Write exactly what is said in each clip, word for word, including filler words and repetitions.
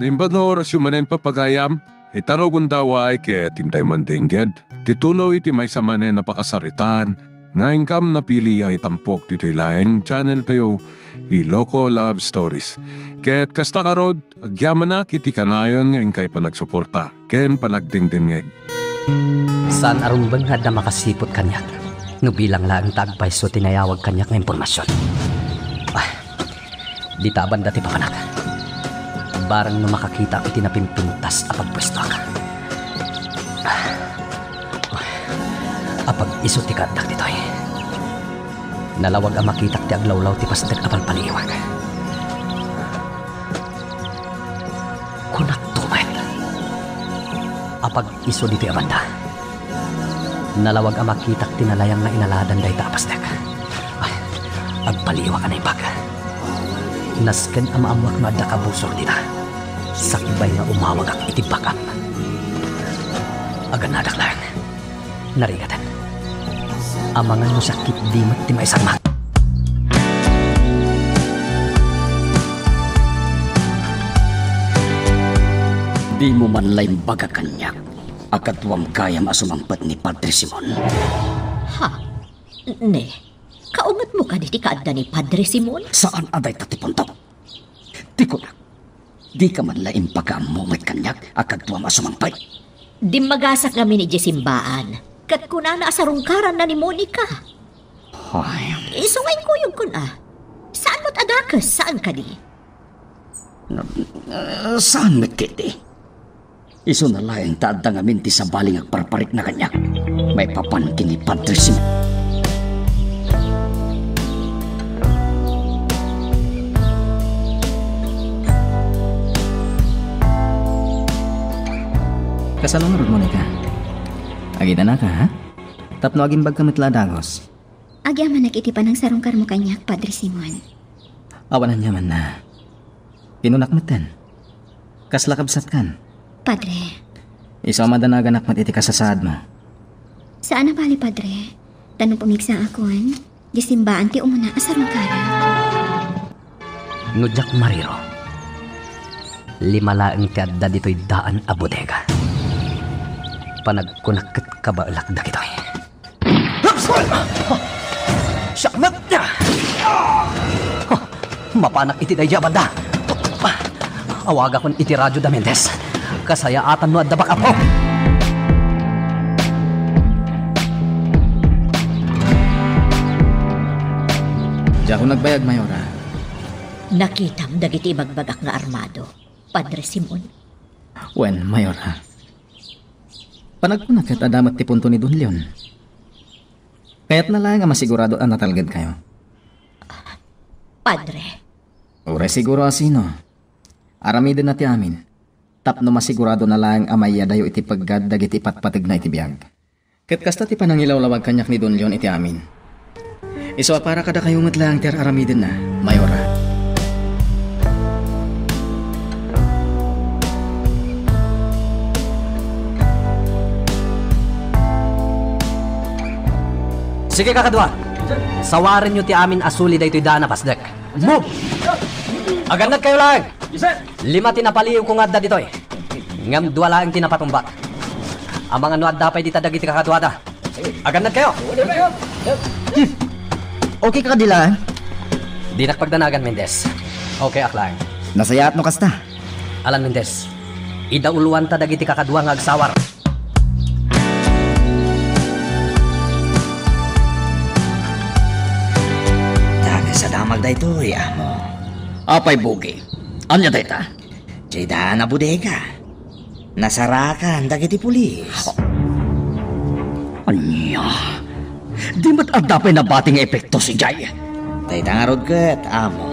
Naimbag nga orasyo manen, papagayam, ita rugonda, ket intay mandengngeg ti tuloy ti maysa manen a pakasaritaan nga inkam napili a itampok ditoy laeng channel tayo, Iloko Love Stories. Ket kasta ngarud, agyamanak iti kanayon nga inkay panagsuporta ken panagdengdengngeg. Saan a rumbeng nga adda makasiput kaniak no bilang laeng ta agpayso ti nayawag kaniak nga impormasion. Ah, dita a banda ti papanak. Bareng no makakitaak iti napimpintas a pagpuestoak. Ah, apag-isu ti kaaddak ditoy. Nalawag a makitak ti aglawlaw ti pasdek a palpaliiwak. Kunakto met. Apag-isu ditoy a banda. Nalawag a makitak ti nalayang nga inaladan dayta a pasdek. Ay, agpaliiwak a naimbag. Nasken a maammoak no adda kabusor dita. Sakbay nga umawagak iti bakam. Aganadak laeng. Narigaten. Amangan no sakit di met ti maisagmak. Dimo man la imbaga kaniak a kaduam gayam a sumangpet ni Padre Simon? Ha? Ne, kaungetmo kadi ti kaadda ni Padre Simon? Saan a dayta ti punto. Ti kunak, dika man la imbaga ammo met kaniak a kaduam a sumangpet? Dimmagasak ngamin idiay simbaan, ket kunana a sarungkaranna ni Monica. Ay. Isu nga inkuyogkon a. Saan met a dakes, saan kadi? Eh, saan met ketdi? Isuna laeng ta adda ngamin ti sabali nga agparparikna kaniak maipapan ken ni Padre Simon. Kasano ngarud, Monica? Agidanaka, ha? Tapno agimbagka met la a dagus. Agyamanak iti panangsarungkarmo kaniak, Padre Simon. Awan aniamanna. Kinunak metten. Kasla kabsatkan. Padre. Isu a madanaganak met iti kasasaadmo. Saan a bale, Padre. Ta no pumigsaakon, diay simbaan ti umuna a sarungkarak. No diak mariro, lima laeng ti adda ditoy daan a bodega. Panagkunak ket kabaelak dagitoy. Siak met! Mapanak iti daydiay a banda. Awagakon iti radio da Mendez. Kasayaatan no adda back-up-ko. Diakon nagbayag, Mayora. Nakitam dagiti ibagbagak nga armado, Padre Simon? Wen, Mayora. Panagkunak ket adda met ti punto ni Don Leon. Kayatna laeng a masigurado a natalgedkayo. Padre. Uray siguro a sino. Aramidenna ti amin. Tapno masiguradona laeng a maiyadayo iti peggad dagiti ipatpategna iti biag. Ket kasta ti panangilawlawag kaniak ni Don Leon iti amin. Isu a para kadakayo met laeng ti ar-aramidenna, Mayora. Sige, kakadua. Sawarenyo ti amin a suli daytoy daan a pasdek. Move! Agannadkayo laeng! Lima ti napaliiwko nga adda ditoy. Ngem dua laeng ti napatumbak. Amangan no adda pay dita dagiti kakaduada. Agannadkayo! Hmm. Okay ka kadi laeng? Dinak pagdanagan, Mendez. Okay ak laeng. Nasayaat no kasta. Alan Mendez, idauloanta dagiti kakadua nga agsawar. Dakes a damag daytoy, amo. Apay, Bugi? Ania dayta? Diay daan a bodega. Nasarakan dagiti pulis. Ania? Di met adda pay nabati nga epektos idiay? Dayta ngarud ket, amo.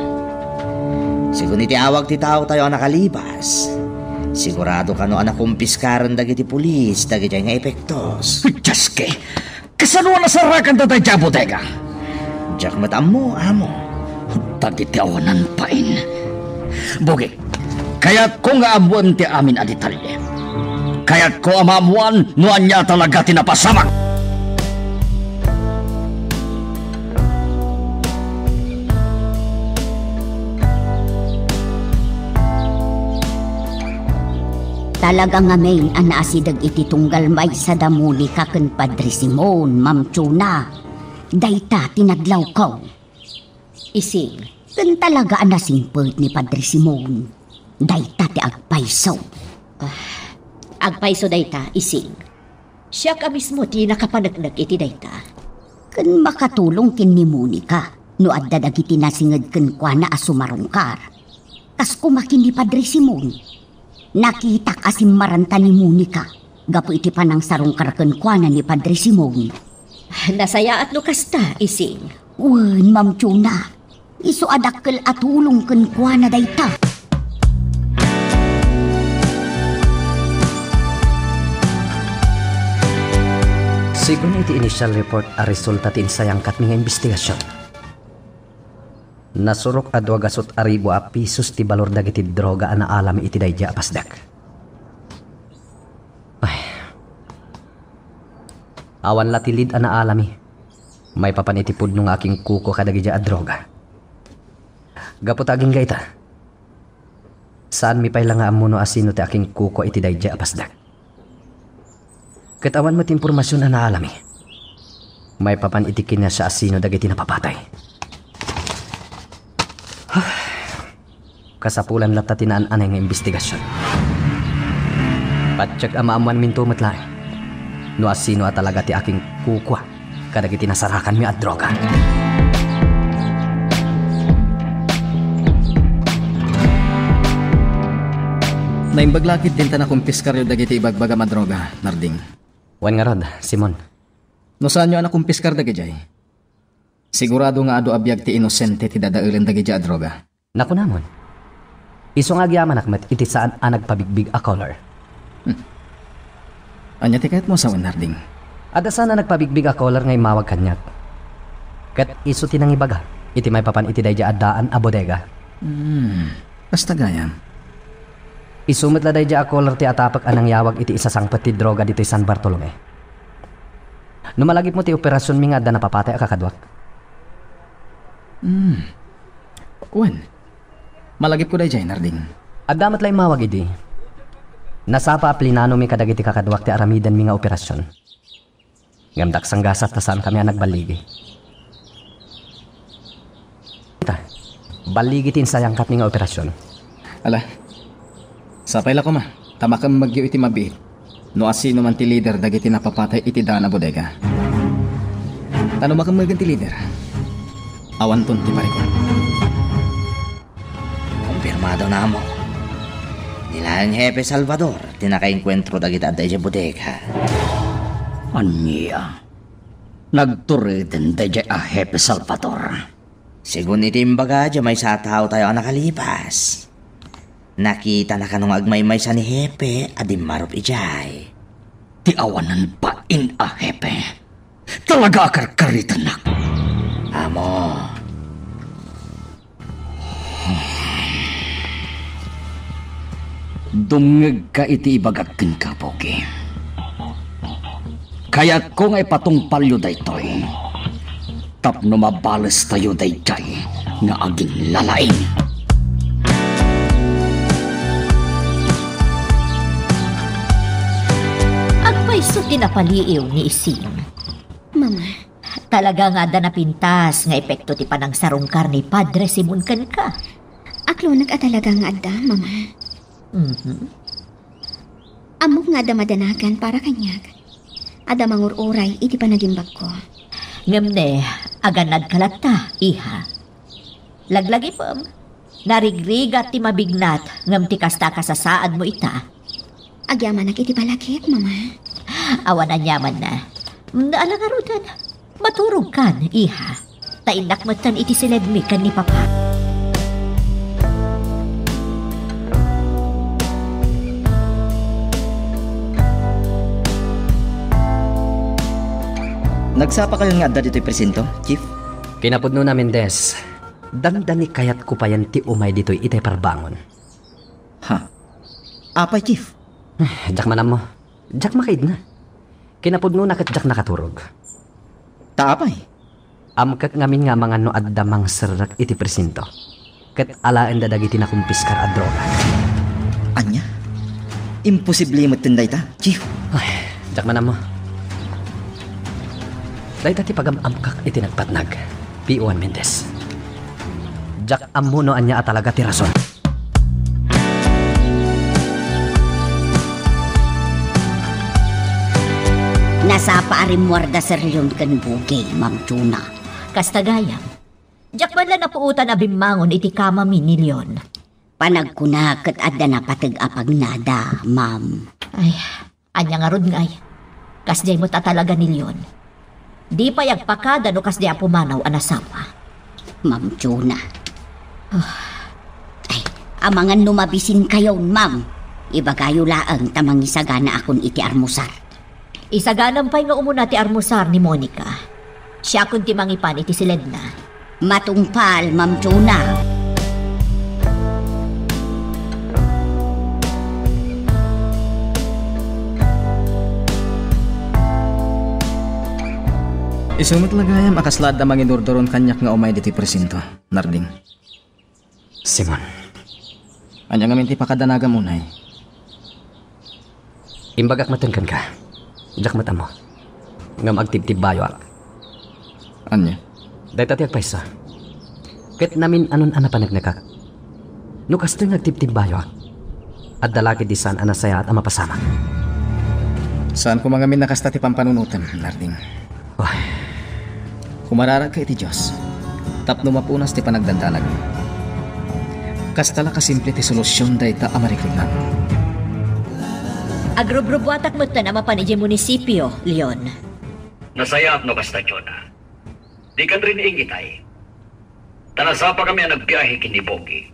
Segun iti awag ti taotayo a nakalibas, sigurado kano a nakumpiskaren dagiti pulis dagidiay nga epektos. Dios, ke! Kasano a nasarakanda daydiay a bodega? Diak met ammo, amo. Dagiti awanan pain. Bugi, kayatko nga ammoen ti amin a detalye. Kayatko a maammoan no ania talaga ti napasamak. Talaga ngamin a naasideg iti tunggal maysa da Monica ken Padre Simon, Ma'am Chona. Dayta ti nadlawko. Ising, ken talaga a nasingpet ni Padre Simon. Dayta ti agpayso. Ah, agpayso dayta, Ising. Siak a mismo ti nakapaneknek iti dayta. Ken makatulong ken ni Monica no adda dagiti nasinged kenkuana a sumarungkar. Kas koma ken ni Padre Simon. Nakitak a simmaranta ni Monica gapu iti panangsarungkar kenkuana ni Padre Simon. Nasayaat no kasta, Ising. Wen, Ma'am Chona. Isu a dakkel a tulong kenkuana dayta. Sigun iti initial report a resulta ti insayangkatmi nga imbestigasion, nasurok a dua gasut a ribu a pisos ti balor dagiti droga a naalami iti daydiay a pasdek. Ay. Awan la ti lead a naalami maipapan iti pudno nga akingkukua kadagiti a droga. Gapu ta agingga ita, saanmi pay la nga ammo no asino ti akingkukua iti daydiay a pasdek. Ket awan met impormasion a naalami maipapan iti kinasiasino dagiti napapatay. Kasapulan latta ti naan-anay nga imbestigasion. Patiek a maammoanminto met laeng no asino a talaga ti akingkukua kadagiti nasarakanmi a droga. Naimbag la ketdin ta nakumpiskaryo dagiti ibagbagam a droga, Narding? Wen ngarud, Simon. No saanyo a nakumpiskar dagidiay, sigurado nga adu a biag ti inosente ti dadaelen dagidiay a droga. Nakunamon, isu nga agyamanak met iti saan a nagpabigbig a caller. Hmm. Ania ti kayatmo a sawen, Narding? Adda saan a nagpabigbig a caller nga immawag kaniak. Ket isu ti nangibaga iti maipapan iti daydiay addaan a bodega. Hmm. Kasta gayam. Isu met la daydiay a caller ti atapek a nangyawag iti isasangpet ti droga ditoy San Bartolome. No malagipmo ti operasionmi nga adda napapatay a kakaduak. Hmm. Wen, malagipko daydiay, Narding. Adda met la immawag idi. Nasapa a plinanomi kadagiti kakaduak ti aramidenmi nga operasion. Ngem daksanggasat ta saankami a nagballigi. Ita, balligi ti insayangkatmi nga operasion. Ala, sapay la koma ta makemmegyo iti mabiit no asino man ti lider dagiti napapatay iti daan a bodega. Ta no makemmegen ti lider, awanton ti parikut. Kumpirmado na, Amo. Ni laeng Hepe Salvador ti nakaenkuentro dagiti adda idiay bodega. Ania? Nagtureden daydiay a Hepe Salvador? Segun iti imbaga diay maysa a taotayo a nakalipas, nakitana kano nga agmaymaysa ni Hepe a dimmarup idiay. Ti awanan bain a Hepe. Talaga a karkaritanak. Amo. Dumngegka iti ibagak kenka, Pogi. Kayatko nga ipatungpalyo daytoy tapno mabalestayo daydiay nga aginlalaing. Agpayso ti napaliiw ni Ising. Mama. Talaga nga adda napintas nga epekto ti panangsarungkar ni Padre Simon kenka. Aklonek a talaga nga adda, Mama. Mhm. Ammok nga adda madanagan para kaniak. Adda mangur-uray iti panagimbagko. Ngem ne, agannadka latta, iha. Laglagipem, narigrigat ti mabignat, ngem ti kasta a kasasaadmo ita. Agyamanak iti balagip, Mama. Awan aniamanna. Ala ngaruden, maturogkan, iha. Ta innak metten iti siledmi ken ni Papa. Nagsapakayon nga adda ditoy presinto, Chief? Kinapudnona, Mendez. Dandani kayatko payen ti umay ditoy itay parbangon. Ha? Apay, Chief? Eh, diak man ammo. Diak makaidna. Kinapudnona ket diak nakaturog. Ta apay? Amkek ngamin nga amangan no adda mangserrek iti presinto ket alaenda dagiti nakumpiskar a droga. Ania? Imposible metten dayta. Chief. Ay, diak man ammo. Dayta ti pagam-amkak iti nagpatnag. P O Mendez. Diak ammo no ania a talaga ti rason. Nasapa a rimmuar da Sir Leon ken Bugi, Ma'am Chona. Kasta gayam. Diak man la napuotan a bimmangon iti kamami ni Leon. Panagkuna ket adda napateg a pagnada, ma'am. Ay, ania ngarud ngay? Kasdiay met a talaga ni Leon. Di pay agpakada no kasdiay a pumanaw a nasapa. Ma'am Chona. Ah. Ay, amangan no mabisinkayon, ma'am. Ibagayo laeng ta mangisaganaakon iti armusar. Isaganam pay nga umuna ti armusar ni Monica. Siakon ti mangipan iti siledna. Matungpal, Ma'am Chona. Isu met la gayam a kasla adda mangidurduron kaniak nga umay ditoy presinto, Narding. Simon. Ania ngamin ti pakadanagam unay? Imbagak metten kenka. Diak met ammo. Ngem agtibtibbayoak. Ania? Dayta ti agpayso. Ket namin-anon a napaneknekak. No kastoy nga agtibtibbayoak, adda la ketdi saan a nasayaat a mapasamak. Saan koma ngamin a kasta ti pampanunotem, Narding. Ay. Kumararagka iti Dios tapno mapunas ti panagdandanagmo. Kasta la kasimple ti solusion dayta a marikutnam. Agrubrubuatak metten a mapan idiay munisipio, Leon. Nasayaat no kasta, Chona. Dikan rin ingitay. Ta nasapakami a nagbiahe ken ni Bugi.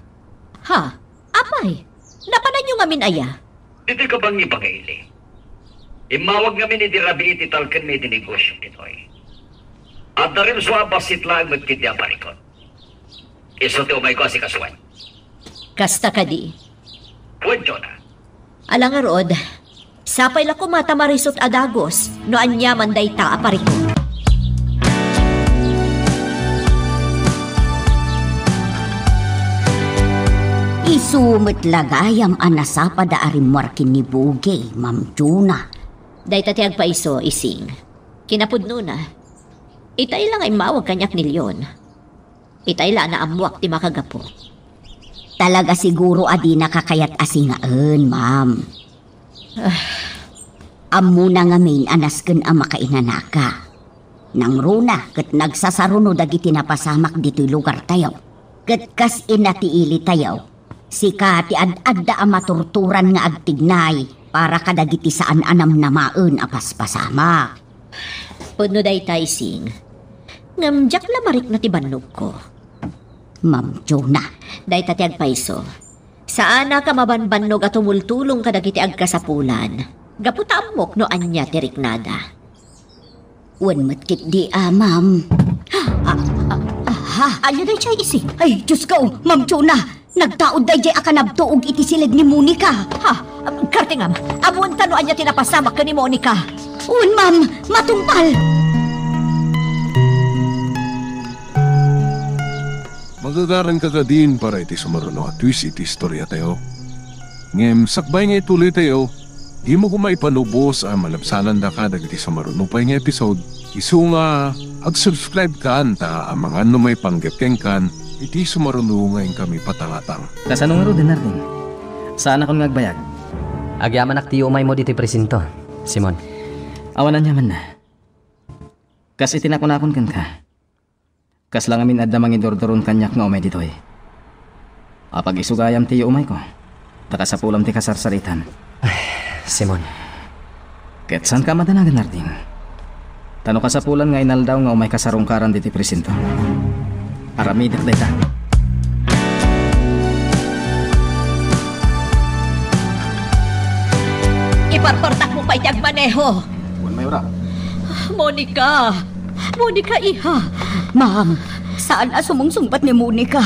Ha? Apay, napananyo ngamin aya? Ditoy kabangi pangaili. Immawag ngamin idi rabii ti talkenmi iti negosio ditoy. Adda rimso a bassit laeng met ketdi a parikut. Isu ti umayko a sikasuen. Kasta kadi? Wen, Chona. Ala ngarud, sapay la koma ta marisut a dagus no aniaman dayta a parikut. Isu met la gayam a nasapada a rimmuar ken ni Bugi, Ma'am Chona. Dayta ti agpayso, Ising. Kinapudnona, itay la nga immawag kaniak ni Leon. Itay la a naammoak ti makagapu. Talaga siguro a dinaka kayat a singaen, ma'am. Ah. Ammona ngamin a nasken a makainanaka. Nangruna ket nagsasaruno dagiti napasamak ditoy lugartayo. Ket kas ina ti ilitayo, sika ti ad-adda a maturturan nga agtignay para kadagiti saan a namnamaen a paspasamak. Pudno dayta, Ising. Ngem diak la marikna ti bannogko. Ma'am Chona. Dayta ti agpayso. Saanaka mabanbannog a tumultulong kadagiti agkasapulan. Gapu ta ammok no ania ti riknada. Wen met ketdi a, ma'am. Ah, ah, ah, ah, ania daydiay, Ising? Ay, Diosko, Ma'am Chona, nagtaud daydiay a kanabtuog iti siled ni Monica. Ha? Kartingam, ammoenta no ania ti napasamak ken ni Monica? Wen, ma'am, matungpal. Magagaranka kadin para iti sumaruno a twist iti istoriatayo. Ngem sakbay nga ituloytayo, dimo koma ipanubos a malabsanandaka dagiti sumaruno pay nga episode, isu nga ag-subscribe kan ta amangan no maipanggep kenkan iti sumaruno nga inkami patangatang. Kasano ngarud, Denarding? Saanakon nga agbayag? Agyamanak ti umaymo ditoy presinto, Simon. Awan aniamanna. Kas iti nakunakon kenka. Kasla ngamin adda mangidurduron kaniak nga umay ditoy. Apag isu gayam ti umayko, ta kasapulam ti kasarsaritan. Ay, Simon. Ket saanka a madanagan, Narding. Ta no kasapulan nga inaldaw nga umayka sarungkaran ditoy presinto, aramidek dayta. Iparpartakmo pay ti agmaneho. Wen, Mayora. Monica! Monica, iha! Ma'am, saan a sumungsungbat ni Monica.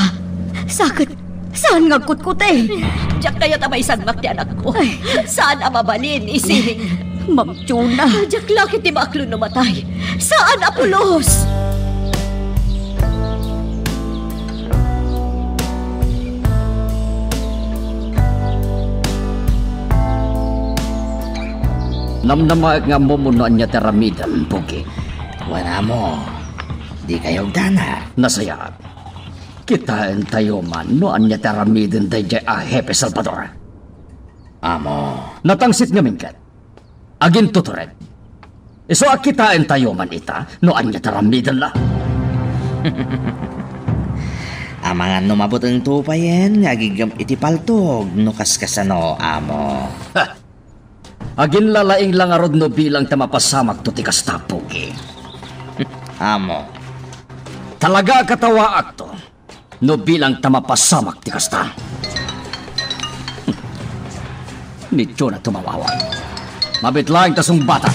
Sa ket, saan nga agkutkuti? Diak kayat a maisagmak ti anakko. Ay. Saan a mabalin, Ising. Ma'am Chona. Diak la ketdi maaklon no matay. Saan a pulos! Namnamaek nga ammom no ania ti aramidem, Pogi. Wen, Amo. Dikayo agdanag. Nasayaat. Kitaentayo man no ania ti aramiden daydiay a Hepe Salvador. Amo. Natangsit ngamin ket agintutured. Isu a kitaentayo man ita no ania ti aramidenna. Amangan no mabutengto payen nga agigem iti paltog no kaskasano, Amo. Ha! Aginlalaing la ngarud no bilang ta mapasamakto ti kasta, Pogi. Amo. Talaga a katawaakto no bilang ta mapasamak ti kasta. Ni Jonah tumawawa. Mabit laeng ta sungbatan.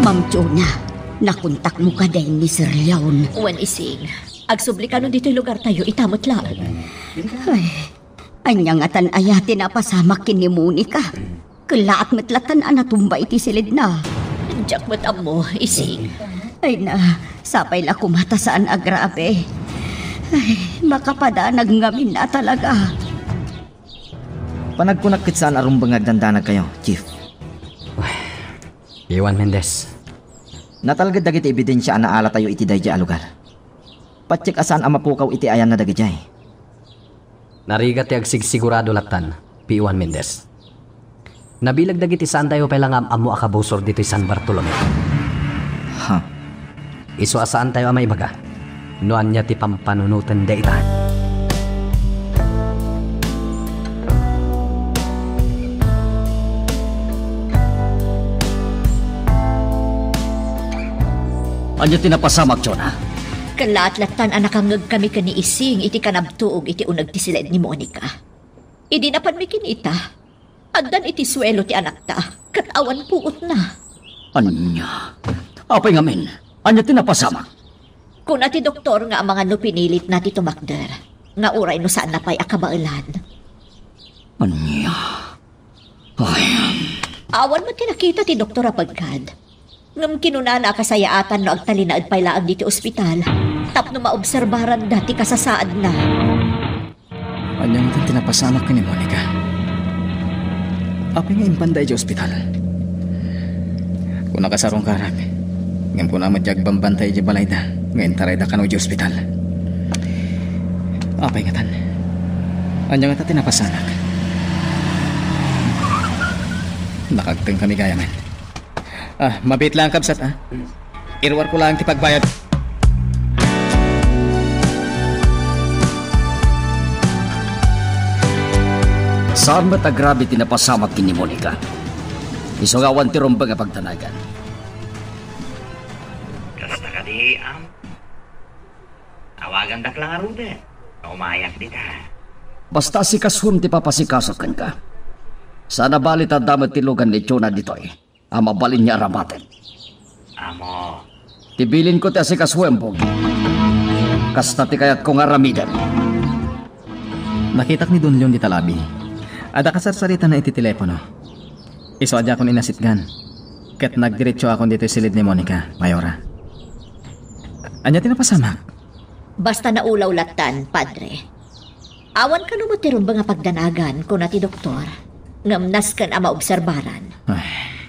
Ma'am Jonah, nakontakmo kadi ni Sir Leon? Wen, Ising. Agsubli kano ditoy lugartayo, ita met laeng. Ay, ania ngatan aya ti napasamak ken ni Monica? Kellaat met lattan a natumba iti silidna. Diak met ammo, Ising. Ay na, sapay la koma ta saan a grabe. Ay, makapadanag ngamin a talaga. Panagkunak ket saan a rumbeng nga agdandanagkayo, Chief. Piwan Mendez. Natalged dagiti ebidensia a naalatayo iti daydiay a lugar. Patiek a saan a mapukaw iti ayanna dagidiay. Narigat ti agsigsigurado lattan, Piwan Mendez. Nabileg dagiti saantayo pay la nga am-ammo a kabusor ditoy San Bartolome. Ha? Isu a saantayo a maibaga no ania ti pampanunoten dayta. Ania ti napasamak, Jonah? Kellaat lattan a nakangngegkami ken ni Ising iti kanabtuog iti uneg ti siled ni Monica. Idi napanmi ken ita, addan iti suelo ti anakta, ket awan puotna. Ania? Apay ngamin? Ania ti napasamak? Kuna ti doktor nga amangan no pinilitna ti tumakder, nga uray no saanna pay a kabaelan. Ania? Ay. Awan met ti nakita ti doktor a pagkad. Ngem kinunana a kasayaatan no agtalinaed pay laeng ditoy ospital tapno maobserbaranda ti kasasaadna. Ania ngatan ti napasamak ken ni Monica? Apay nga imbanda idiay ospital? Kuna kasarungkarak, ngem kuna met ti agbambantay idiay balayda nga intarayda kano idiay ospital. Apay ngatan? Ania ngata ti napasamak? Nakagtengkami gayamen. Ah, mabiit lang, kabsat, ah. Iruarko lang ti pagbayad. Saan met a grabe ti napasamak ken ni Monica? Isu nga awan ti rumbeng a pagdanagan. Kasta kadi, am? Awagandak la ngaruden no umayak dita. Basta asikasuem ti papasikaso kenka. Saan a bali ta adda met ti lugan ni Jonah ditoy a mabalin nga aramaten. Amo. Ti bilinko ti asikasuem, Pogi. Kasta ti kayatko nga aramiden. Nakitak ni Don Leon dita labi. Adda kasarsaritana iti telepono. Isu a diakon inasitgan. Ket nagdiretsoakon ditoy silid ni Monica, Mayora. Ania ti napasamak? Basta naulaw lattan, Padre. Awan kano met ti rumbeng a pagdanagan, kuna ti doktor. Ngem nasken a maobserbaran. Ay.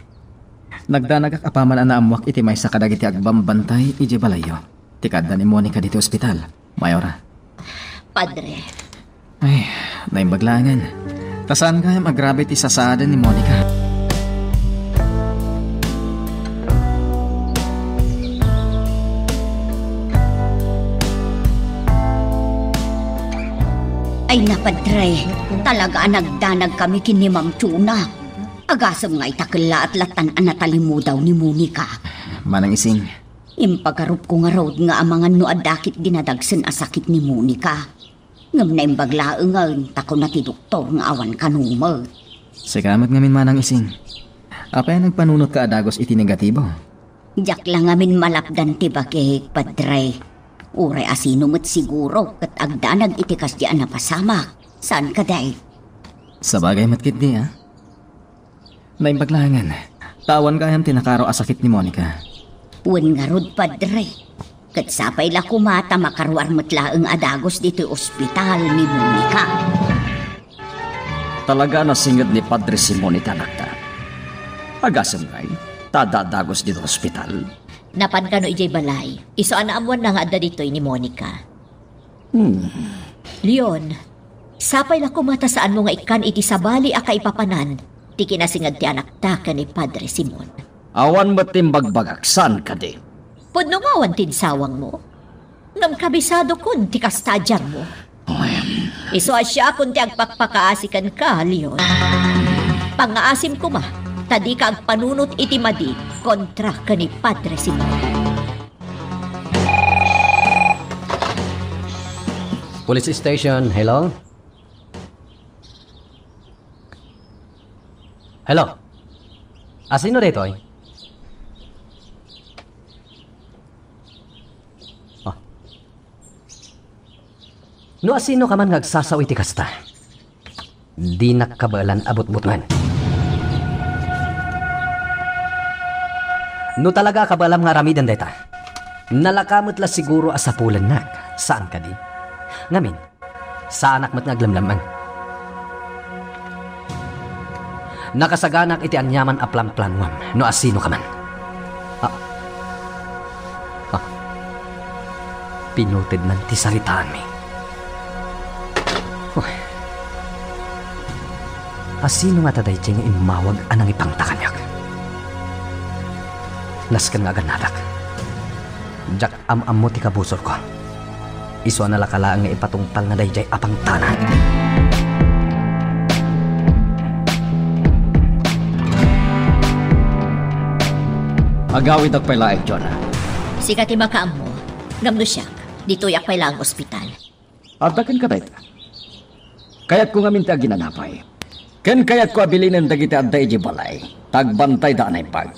Nagdanagak apaman a naammoak iti maysa kadagiti agbambantay idiay balayyo. Ti kaadda ni Monica ditoy ospital, Mayora. Padre. Ay, naimbag laengen. Ta saan gayam a grabe ti sasaaden ni Monica. Ay na, Padre, talaga a nagdanagkami ken ni Ma'am Chona. Agasem nga ita kellaat lattan a natalimudaw ni Monica. Manang Ising. Impagarupko ngarud nga amangan no adda ket dinadagsen a sakit ni Monica. Ngem naimbag laengen ta kuna ti doktor nga awan kano met. Sika met ngamin, Manang Ising. Apay a nagpanunotka a dagus iti negatibo? Diak la ngamin malapdan ti bagik, Padre. Uray a sino met siguro ket agdanag iti kasdi a napasamak. Saan kadi? Sabagay met ketdi, a? Naimbag laengen. Ta awan gayam ti nakaro a sakit ni Monica. Wen ngarud, Padre. Ket sapay la koma ta makaruar met laeng a dagus ditoy ospital ni Monica. Talaga a nasinged ni Padre Simon iti anakta. Agasem ngay, ta adda a dagus ditoy ospital. Napan kano idiay balay. Isu a naammoanna nga adda ditoy ni Monica. Hmm. Leon, sapay la koma ta saanmo nga ikkan iti sabali a kaipapanan ti kinasinged ti anakta ken ni Padre Simon. Awan met ti imbagbagak, saan kadi? Pudno nga awan ti insawangmo. Ngem kabisadokon ti kasta a diarmo. Isu a siakon ti agpakpakaasi kenka, Leon. Pangngaasim koma, ta dika agpanunot iti madi kontra ken ni Padre Simon. Police station, hello? Hello? Asino daytoy? Ah. No asino ka man nga agsasao iti kasta, dinak kabaelan a butbutngen. No talaga a kabaelam nga aramiden dayta, nalaka met la siguro a sapulennak, saan kadi? Ngamin, saanak met nga aglemlemmeng. Nakasaganak iti aniaman a planplanuam no asino ka man. Ah. Ah. Pinutednan ti saritaanmi. Huh. Asino ngata daydiay nga immawag a nangipangta kaniak? Nasken nga agannadak. Diak am-ammo ti kabusorko. Isu a nalaka laeng nga ipatungpalna daydiay a pangtana. Agawidak pay laeng, Jonah. Sika ti makaammo. Ngem no siak, ditoyak pay laeng ospital. Adda kenka dayta. Kayatko ngamin ti aginanapay. Ken kayatko a bilinen dagiti adda idiay balay, ta agbantayda a naimbag.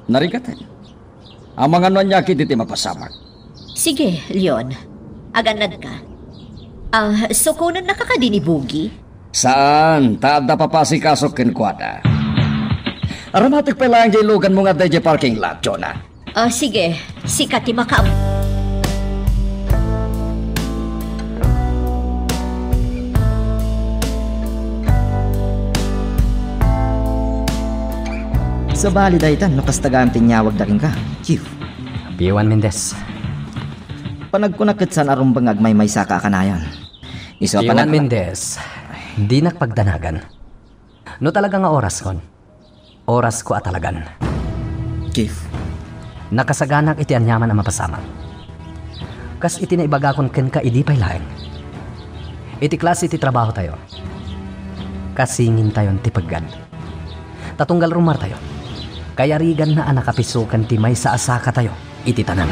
Narigaten. Amangan no ania ketdi ti mapasamak. Sige, Leon. Agannadka. Ah, sukonennaka kadi ni Boogie? Saan, ta adda papasikasok kenkuana. Aramatek pay laeng diay luganmo nga adda idiay parking lot, Jonah. Ah, sige. Sika ti makaam- Sabali daytan no kasta gaan ti inyawagda kenka, Chief. Piwan Mendez. Panagkunak ket saan a rumbeng nga agmaymaysaka a kanayon. Isu a Piwan panagkunak- Mendez. Dinak pagdanagan. No talaga nga oraskon, orasko a talagan. Chief. Nakasaganak iti aniaman a mapasamak. Kas iti naibagakon kenka idi pay laeng. Iti klase ti trabahotayo, kasingintayon ti peggad. Ta tunggal rumartayo, kayariganna a nakapisokan ti maysa a sakatayo iti tanem.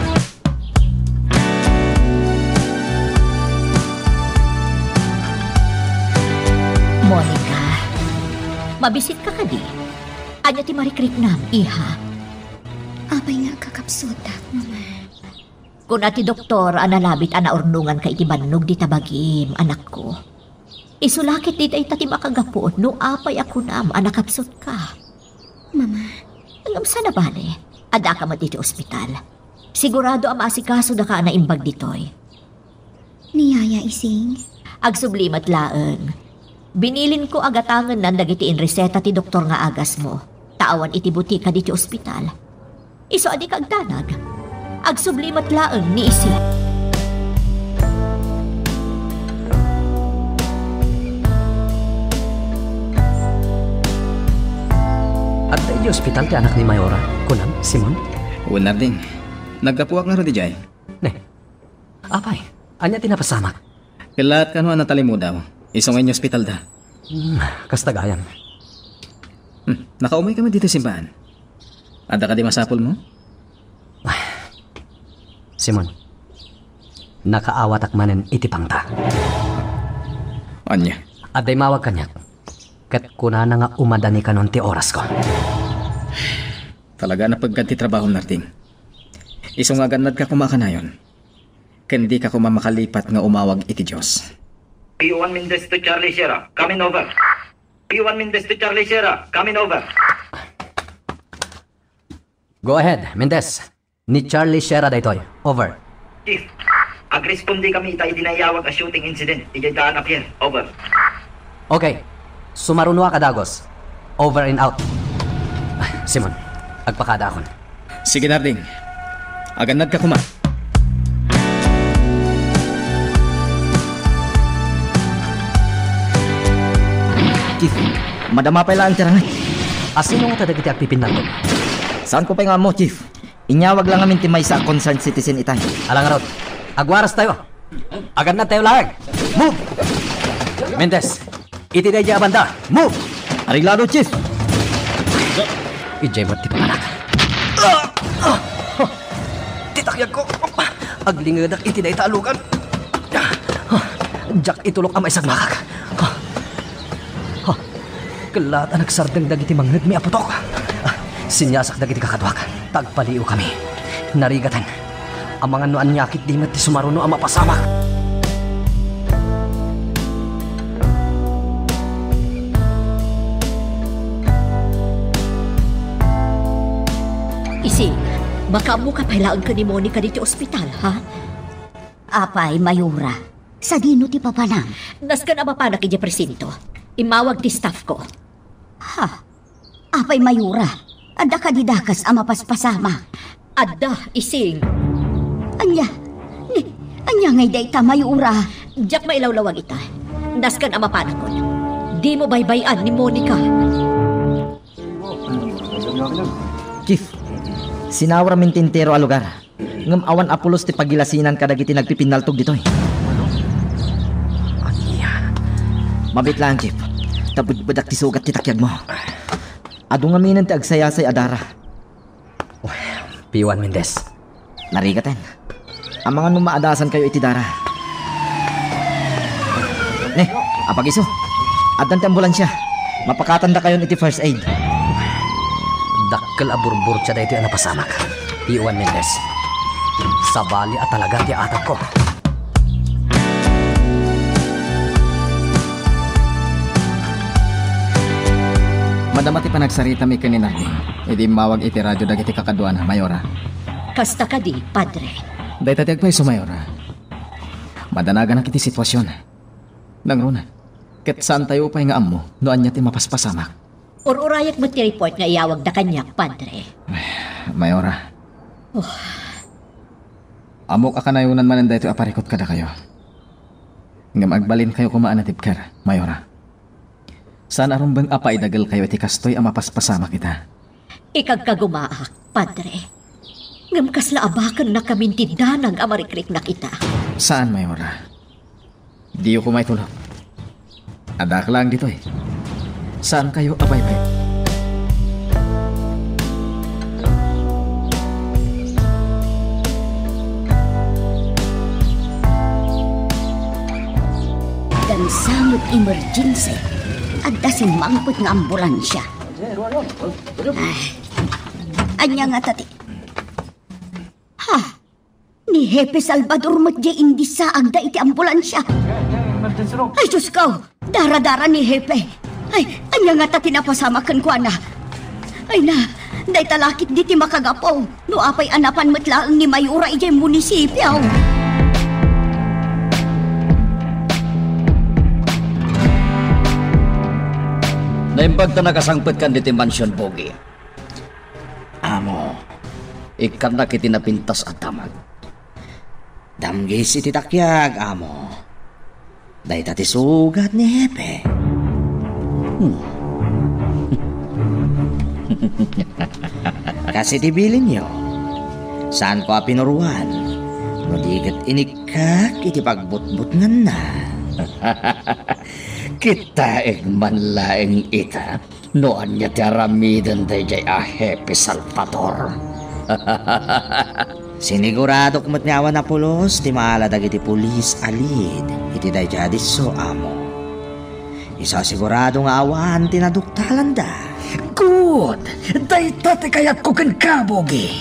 Monica, mabisitka kadi? Ania ti marikriknam, iha? Apay nga agkakapsutak, Mama? Kuna ti doktor a nalabit a naurnonganka iti bannog dita bagim, anakko. Isu la ketdi dayta ti makagapu no apay a kunam a nakapsutka. Mama. Ngem saan a bale, addaka met iti ospital. Sigurado a maasikaso daka a naimbag ditoy. Ni Yaya Ising? Agsubli met laeng. Binilinko a gatangennan dagiti inreseta ti doktor nga agasmo, ta awan iti butika ditoy ospital. Isu a dika agdanag. Agsubli met laeng ni Ising. Adda idiay ospital ti anak ni Mayora, kunam, Simon? Wen, Narding. Naggapuak ngarud idiay. Ne. Apay, ania ti napasamak? Kellaat kano a natalimudaw. Isu nga inyospitalda. Hmm, kasta gayam. Hmm, nakaumayka met ditoy simbahan. Adda kadi masapulmo? Simon, nakaawatak manen iti pangta. Ania? Adda immawag kaniak. Ket kunana nga umadani kanon ti orasko. Talaga a napeggad ti trabahom, Narding. Isu nga agannadka koma a kanayon. Ken dika koma makalipat nga umawag iti Dios. P one Mendez to Charlie Sierra, coming over. P one Mendez to Charlie Sierra, coming over. Go ahead, Mendez. Ni Charlie Sierra daytoy. Over. Chief, agresponde kami ita iti naiyawag a shooting incident idiay daan a pier. Over. Okay. Sumarunoak a dagus. Over and out. Simon, agpakadaakon. Sige, Narding. Agannadka koma. Chief, madama pay laeng ti ranget. Asino ngata dagiti agpipinnaltog? Saanko pay nga ammo, Chief. Inyawag la ngamin ti maysa a concerned citizen itay. Ala ngarud, agwarastayo. Agannadtayo laeng. Move! Mendez, iti daydiay a banda. Move! Areglado, Chief! Idiay met ti papanak. Ah! Ah! Ti takyagko. Aglingedak iti dayta a lugan. Diak itulok a maisagmakak. Ket laat a nagsardeng dagiti mangngegmi a putok. Siniasak dagiti kakaduak. Tagpaliiwkami. Narigaten. Amangan no ania ketdi met ti sumaruno a mapasamak. Ising, makaammoka pay laeng ken ni Monica ditoy ospital, ha? Apay, Mayora, sadino ti papanam? Nasken a mapanak idiay presinto. Immawag ti staff ko. Ha? Apay, Mayora, adda kadi dakes a mapaspasamak? Adda, Ising. Ania? Ni, ania ngay dayta, Mayora? Diak mailawlawag ita. Nasken a mapanakon. Dimo baybay-an ni Monica. Chief, sinawramin ti entero a lugar. Ngem awan a pulos ti pagilasinan kadagiti nagpipinnaltog ditoy. Ania? Mabiit laeng, Chief. Ta bedbedak ti sugat ti takyagmo. Adu ngaminen ti agsayasay a dara. Uy, Piwan Mendez. Narigaten. Amangan no maadasankayo iti dara. Ne, apag-isu. Addan ti ambulansia. Mapakatandakayon iti first aid. Dakkel a burburtia daytoy a napasamak. Piwan Mendez. Sabali a talaga ti atakko. Madama ti panagsaritam ken ni Narding idi immawag iti radio dagiti kakaduana, Mayora. Kasta kadi, Padre? Dayta ti agpayso, Mayora. Madanaganak iti sitwasion. Nangruna, ket saantayo pay nga ammo no ania ti mapaspasamak. Ur-urayek met ti report nga iyawagda kaniak, Padre. Mayora. Oh. Ammok a kanayonan manen daytoy a parikut kadakayo. Ngem agbalinkayo koma a natibker, Mayora. Saan a rumbeng a paidagelkayo iti kastoy a mapaspasamak ita. Ikagkagumaak, Padre. Ngem kasla a bakennakamin ti danag a marikriknak ita. Saan, Mayora. Diyo koma itulok. Addak laeng ditoy. Saankayo a baybay. Gansa met emergency, adda simmangpet nga ambulansia. Ay, ania ngata ti, ha? Ni Hepe Salvador met diay indissaagda iti ambulansia. Ay, Diosko! Dara-dara ni Hepe. Ay, ania ngata ti napasamak kenkuana? Ay na, dayta la ketdi ti makagapu no apay a napan met laeng ni Mayora idiay munisipio. Naimbag ta nakasangpetkan ditoy mansion, Pogi. Amo, ikkannak iti napintas a damag. Damgis iti takyag, amo. Dayta ti sugat ni Hepe. Hmm. Kas iti bilinyo, saanko a pinuruan no di ket inikkak iti pagbutbutnganna. Kitaek man laeng ita. No ania ti aramiden daydiay a Hepe Salvador? Siniguradok met nga awan a pulos ti maala dagiti pulis a lead iti daydiay a disso, amo. Isu a sigurado nga awan ti naduktalanda. Good! Dayta ti kayatko kenka, Pogi.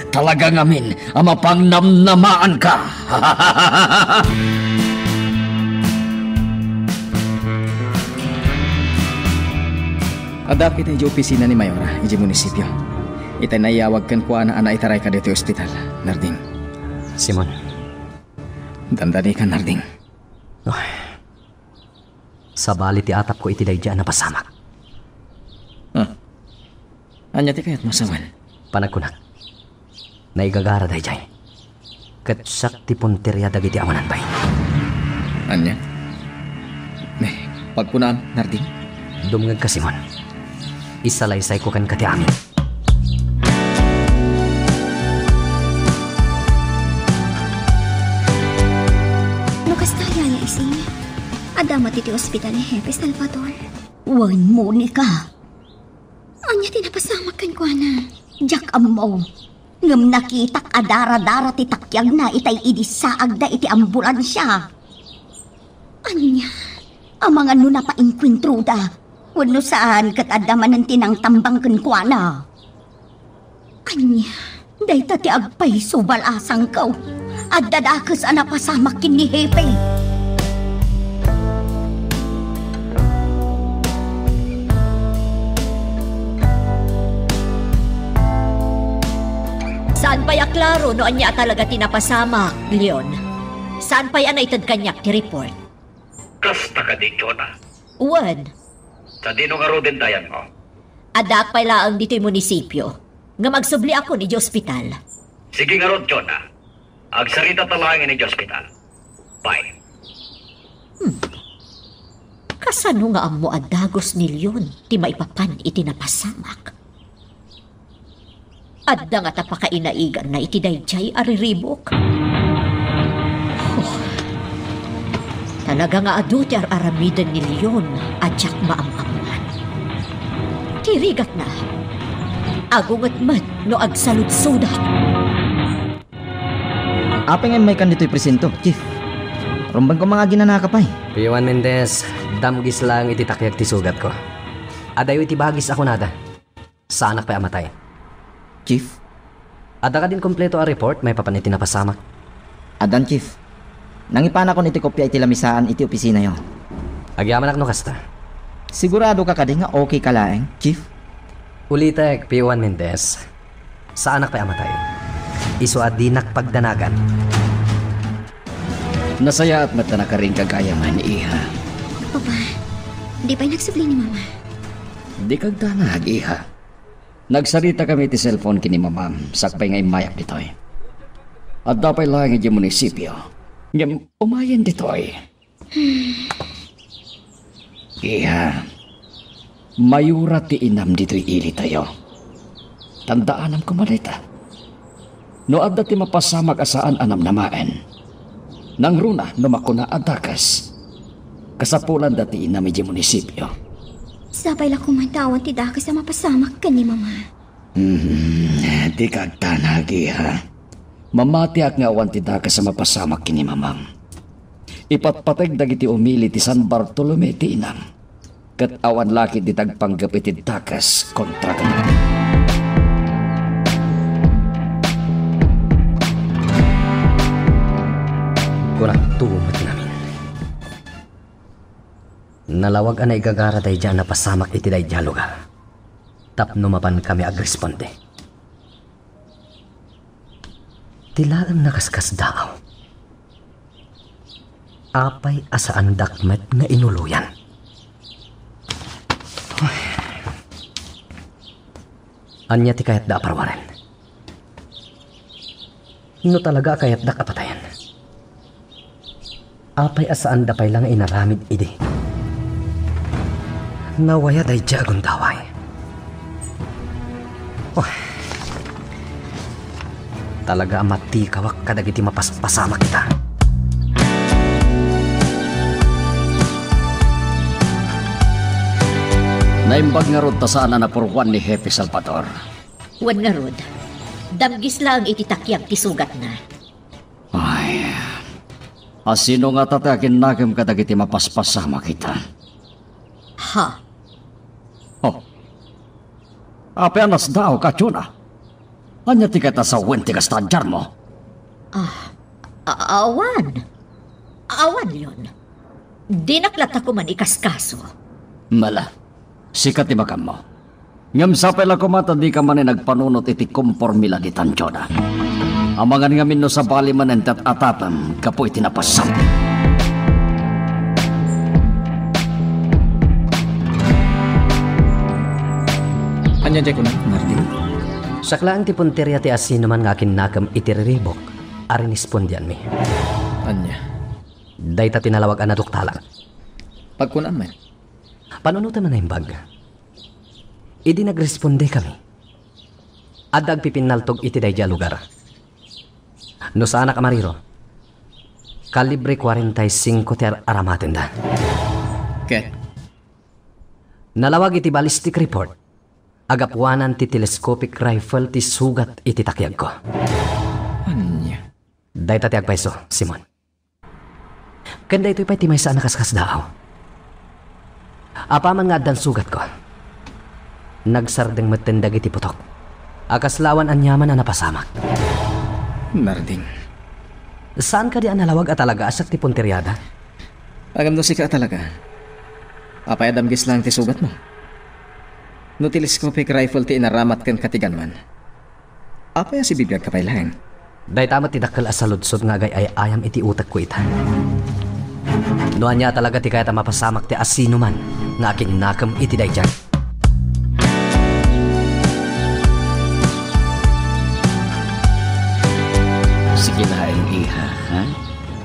Talaga ngamin a mapangnamnamaanka. Adda iti idiay opisina ni Mayora idiay munisipio. Itay naiyawag kenkuana a naitarayka ditoy ospital, Narding. Simon. Dandanikan, Narding. Ay. Sabali ti atapko iti daydiay a napasamak. Ah. Ania ti kayatmo a sawen? Panagkunak, naigagara daydiay. Ket siak ti punteria dagiti awanan bain. Ania? Ne, pagkunam, Narding? Dumngegka, Simon. Isalaysayko kenka ti amin. No kasta, Yaya Ising, adda met iti ospital ni Hepe Salvador? Wen, Monica. Ania ti napasamak kenkuana? Diak ammo. Ngem nakitak a dara-dara ti takyagna itay idi saagda iti ambulansia. Ania? Amangan no napainkuentroda, wenno saan ket adda manen ti nangtambang kenkuana. Ania? Dayta ti agpayso balasangko. Adda dakes a napasamak ken ni Hepe. Saan pay a klaro no ania a talaga ti napasamak, Leon. Saan pay a naited kaniak ti report. Kasta kadi, Jonah? Wen. Sadino ngaruden ti ayanmo? Addaak pay laeng ditoy munisipio, ngem agsubliakon idiay ospital. Sige ngarud, Jonah. Agsaritata laeng idiay ospital. Bye. Hmm. Kasano nga ammo a dagus ni Leon ti maipapan iti napasamak? Adda ngata pakainaiganna iti daydiay a riribuk? Oh, talaga nga adu ti ar-aramiden ni Leon a diak maam-ammoan. Ti rigatna, agunget met no agsaludsodak. Apay nga immaykan ditoy presinto, Chief? Rumbengko nga aginanaka pay. Pio Juan Mendez, damgis laeng iti takyag ti sugatko. Adayo iti bagis a kunada. Saanak pay a matay. Chief? Adda kadin kompleto a report maipapan iti napasamak? Addan, Chief. Nangipanakon iti kopia iti lamisaan iti opisinayo. Agyamanak no kasta. Siguradoka kadi nga okay ka laeng, Chief? Ulitek, Pio Juan Mendez. Saanak pay a matay. Isu a dinak pagdanagan. Nasayaat met a nakaringka gayam, iha. Papa, di pay nagsubli ni Mama? Dika agdanag, iha. Nagsaritakami iti cellphone ken ni Mamam, sakbay nga immayak ditoy. Adda pay laeng idiay munisipio. Ngem umayen ditoy. Iha, mayura ti inam ditoy ilitayo. Tandaanam koma dayta. No adda ti mapasamak a saan a namnamaen, nangruna no makuna a dakes, kasapulanda ti inam idiay munisipio. Sapay la koma ta awan ti dakes a mapasamak ken ni Mama. Hmm, dika agdanag, iha. Mamatiak nga awan ti dakes a mapasamak ken ni Mamam. Ipatpateg dagiti umili ti San Bartolome ti inam. Ket awan la ketdi ti agpanggep iti dakes kontra kenkuana. Kunakto met ngamin. Nalawag a naigagara daydiay a napasamak iti daydiay a lugar tapno mapankami agresponde. Ti laeng nakaskasdaaw. Apay a saandak met nga inuloyan? Ania ti kayatda a parwaren? No talaga a kayatdak a patayen, apay a saanda pay la nga inaramid idi? Nawaya daydiay a gundaway. Oh. Talaga a matikawak kadagiti mapaspasamak ita. Naimbag ngarud ta saan a napurwan ni Hepe Salvador. Wen ngarud, damgis laeng iti takiag ti sugatna. Ay, asino ngata ti aginnakem kadagiti mapaspasamak ita? Ha? Oh. Apay a nasdaawka, Jonah? Ania ti kayat a sawen ti kasta a diarmo? Ah, a-, awan. Awan, Leon. Dinak latta koman ikaskaso. Mala, sika ti makammo. Ngem sapay la koma ta dika manen agpanunot iti komporme la ditan, Jonah. Amangan ngamin no sabali manen ti at-atapem gapu iti napasamak. Ania diay kunam, Martin? Siak laeng ti punteria ti asinoman nga akinnakem iti riribuk a rinispondianmi. Ania? Dayta ti nalawag a naduktalak. Pagkunam met. Panunotem a naimbag. Idi nagrespondekami, adda agpipinnaltog iti daydiay a lugar. No saanak a mariro, kalibre kuarenta y singko ti ar-, aramatenda. Ket? Nalawag iti ballistic report a gapuanan ti telescopic rifle ti sugat iti takiagko. Ania? Dayta ti agpayso, Simon. Ken daytoy pay ti maysa a nakaskasdaaw. Apaman nga addan sugatko, nagsardeng metten dagiti putok a kasla awan aniaman a napasamak. Narding. Saan kadi a nalawag a talagaasiak ti punteriada? Ngem no sika a talaga, apay a damgis laeng ti sugatmo? No telescopic rifle ti inaramat ken katiganman, apay a sibibiagka pay laeng? Dayta met ti dakkel a saludsod nga agay-ay-ayam iti utekko ita. No ania talaga ti kayat a mapasamak ti asinoman nga akinnakem iti daydiay? Sige laeng, iha, ha?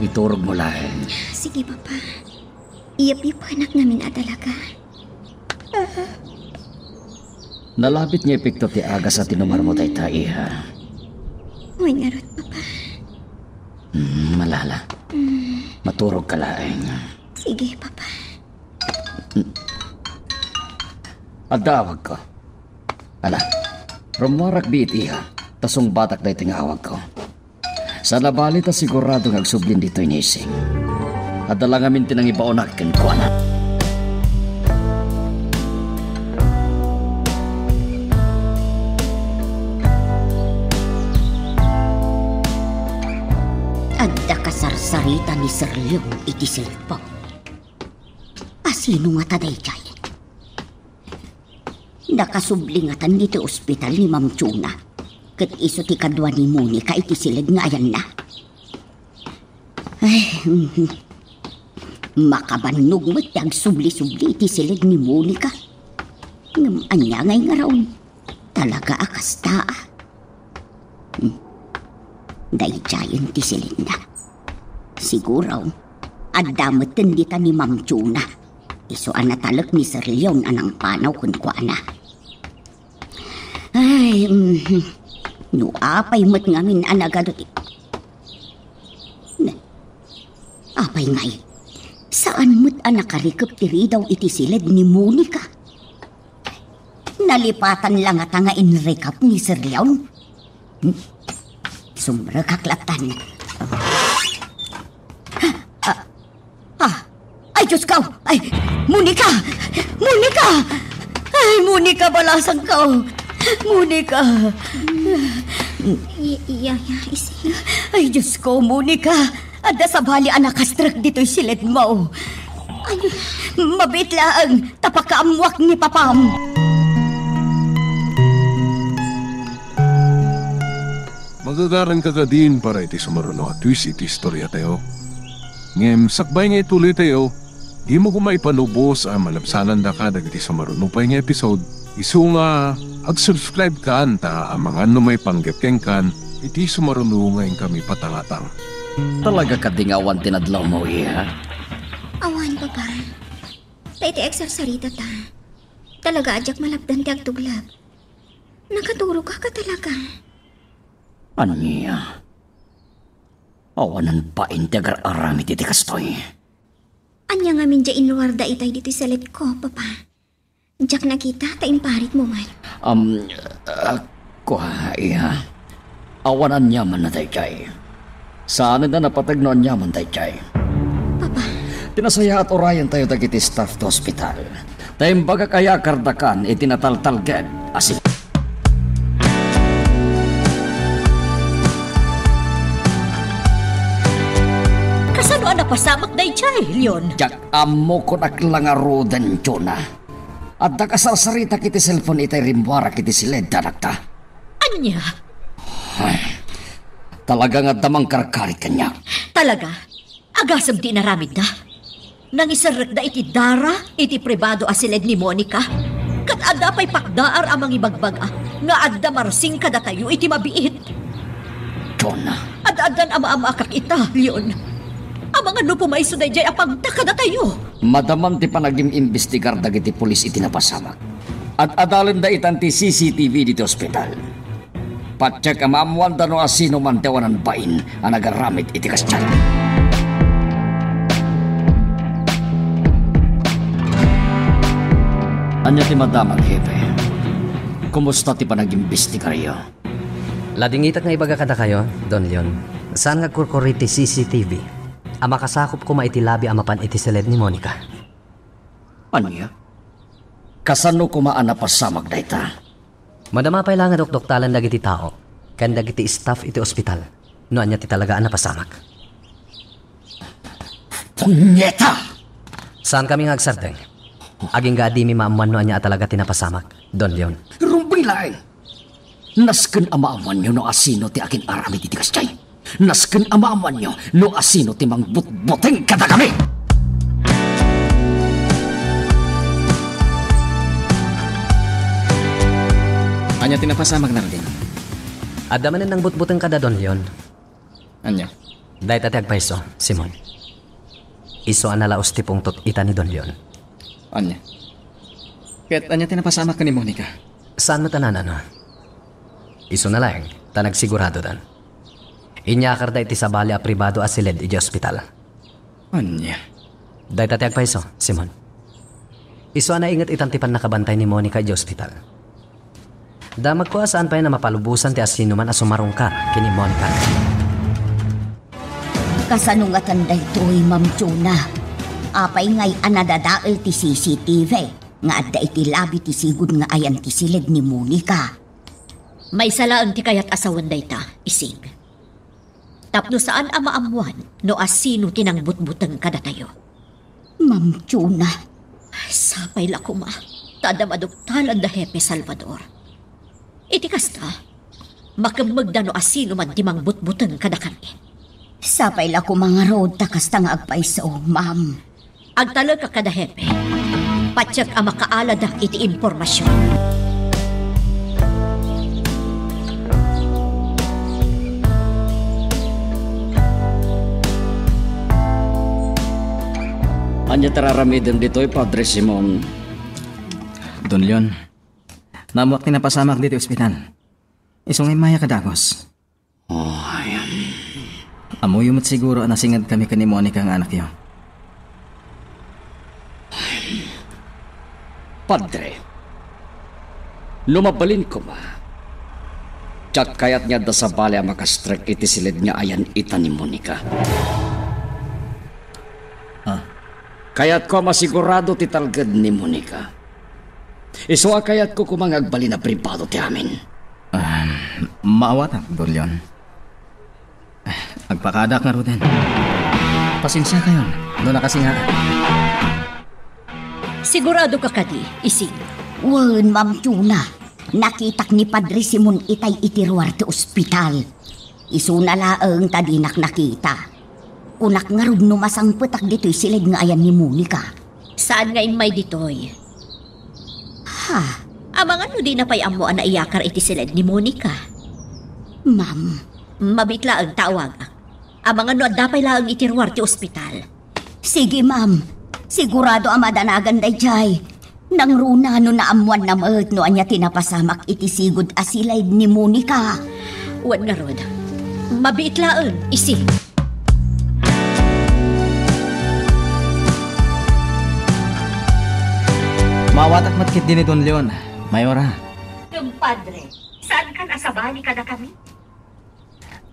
Iturogmo laeng. Sige, Papa. Iyapipanak ngamin a talaga. Nalabit nga epekto ti agas a tinumarmo dayta, iha. Wen ngarud, Papa. Hmm, malala. Hmm. Maturogka laeng. Sige, Papa. Adda awagko. Ala, rummuarak biit, iha, ta sungbatak daytoy nga awagko. Saan a bali ta sigurado nga agsublin ditoy ni Ising. Adda la ngamin ti nangibaonak kenkuana. Adda kasarsarita ni Sir Leon iti cellphone. Asino ngata daydiay? Nakasubli ngatan iti ospital ni Ma'am Chona, ket isu ti kadua ni Monica iti siled nga ayanna. Ay, mhm. Makabannog met ti agsubli-subli iti siled ni Monica. Ngem ania ngay ngarud? Talaga a kasta, a. Hmm. Daydiayen ti silenna. Siguro, adda metten dita ni Ma'am Chona. Isu a natalek ni Sir Leon a nangpanaw kenkuana. Ay, mhm. No apay met ngamin a nagadu ti, ne, apay ngay? Saan met a nakarikep ti ridaw iti siled ni Monica? Nalipatan la ngata nga inrikep ni Sir Leon? Hmm? Sumrekak lattan. Ah, ah. Ay, Diyos ko! Ay, Monica! Monica! Ay, Monica, balasangko! Monica! I-, iya, iya, isi. Ay, Diyos ko, Monica! Adda sabali a nakastrek ditoy siledmo. Ay. Mabiit laeng ta pakaammoak ni Papam. Magagaranka kadin para iti sumaruno a twist iti istoriatayo. Ngem sakbay nga ituloytayo, dimo koma ipanubos a malabsanandaka dagiti sumaruno pay nga episode. Isu nga, ag-subscribe kan ta amangan no maipanggep kenkan iti sumaruno nga inkami patangatang. Talaga kadi nga awan ti nadlawmo, iha? Awan, Papa. Ta iti agsarsarita ta, talaga a diak malapdan ti agtuglag. Nakaturogka talaga. Ania? Awanen bain ti agar-aramid iti kastoy. Ania ngamin diay inruarda itay ditoy saletko, Papa? Diak nakita ta imparitmo man. Am, ah, kua, iha. Awan aniaman a daydiay. Saanen a napateg no aniaman daydiay. Papa. Ti nasayaat, urayentayo dagiti staff ti hospital. Ta imbagak a yakardakan iti nataltalged a si- Kasano a napasamak daydiay, Leon? Diak ammo kon akla ngaruden, Jonah. Adda kasarsaritak iti cellphone itay rimmuarak iti siled ti anakta. Ania? Ay, talaga nga adda mangkarkarit kaniak. Talaga? Agasem ti inaramidda? Nangiserrekda iti dara iti pribado a siled ni Monica? Ket adda pay pakdaar a mangibagbaga nga adda marsing kadatayo iti mabiit? Jonah. Ad-addan a maammaakak ita, Leon. Amangan no pumayso daydiay a pagta kadatayo. Madaman ti panagim-imbestigar dagiti pulis iti napasamak. Ad-adalenda itan ti C C T V ditoy ospital. Patiek a maammoanda no asino man ti awanan bain a nagaramid iti kasdiay. Ania ti madamag, Hepe? Kumusta ti panagimbestigaryo? Ladingitek nga ibaga kadakayo, Don Leon. Saan nga agkurkurri ti C C T V a makasakop koma iti labi a mapan iti siled ni Monica? Ania? Kasano koma a napasamak dayta? Madama pay la nga dokdoktalan dagiti tao ken dagiti staff iti ospital no ania ti talaga a napasamak. Punyeta! Saankami nga agsardeng. Agingga a dimi maammuan no ania a talaga ti napasamak, Don Leon. Rumbeng laeng! Nasken a maammuanyo no asino ti akin-aramid iti kasdiay. Nasken a maammuanyo no asino ti mangbutbuteng kadakami. Ania ti napasamak, Nardin? Adda manen nangbutbuteng kada, Don Leon. Ania? Dayta ti agpayso, Simon. Isu a nalaos ti pungtot ita ni Don Leon. Ania? Ket ania ti napasamak ken ni Monica? Saan met a naan-ano. Isuna laeng, ta nagsiguradodan. Inyakarda iti sabali a pribado a siled iti ospital. Ania? Dayta ti agpayso, Simon. Isu a nainget itan ti pannakabantay ni Monica iti ospital. Damagko a saan pay a mapalubosan ti asinoman a sumarungkar ken ni Monica. Kasano ngatan daytoy, Ma'am Jonah? Apay ngay a nadadael ti C C T V nga adda iti labi ti sigud nga ayan ti siled ni Monica? Maysa laeng ti kayat a sawen dayta, Ising. Tapno saan a maammuan no asino ti nangbutbuteng kadatayo. Ma'am Jonah. Sapay la koma, ta adda maduktalan da Hepe Salvador. Iti kasta, makemmegda no asino man ti mangbutbuteng kadakami. Sapay la koma ngarud ta kasta nga agpayso, ma'am. Agtalekak kada Hepe. Patiek a makaaladak iti impormasion. Ania ti ar-aramidem ditoy, Padre Simon? Don Leon, naammoak ti napasamak ditoy ospital. Isu nga immayak a dagus. Ay. Ammoyo met siguro a nasingedkami ken ni Monica nga anakyo. Padre, no mabalin koma, diak kayat nga adda sabali a makastrek iti siled nga ayan ita ni Monica. Ah. Kayatko a masigurado ti talged ni Monica. Isu a kayatko koma nga agbalin a pribado ti amin. Ah, maawatak, Don Leon. Agpakaadak ngaruden. Pasensiakayon no nakasingaak. Siguradoka kadi, Ising? Wen, Ma'am Jonah. Nakitak ni Padre Simon itay iti ruar ti ospital. Isuna laeng ta dinak nakita. Kunak ngarud no masangpetak ditoy siled nga ayan ni Monica. Saan nga immay ditoy? Ha? Amangan no dina pay ammo a naiyakar iti siled ni Monica. Ma'am. Mabiit laeng ta awagak. Amangan no adda pay laeng iti ruar ti ospital. Sige, ma'am. Sigurado a madanagan daydiay. Nangruna no naammuanna met no ania ti napasamak iti sigud a siled ni Monica. Wen ngarud, mabiit laeng, Ising. Maawatak met ketdi ni Don Leon, Mayora. Kumpadre, saankan a sabali kadakami?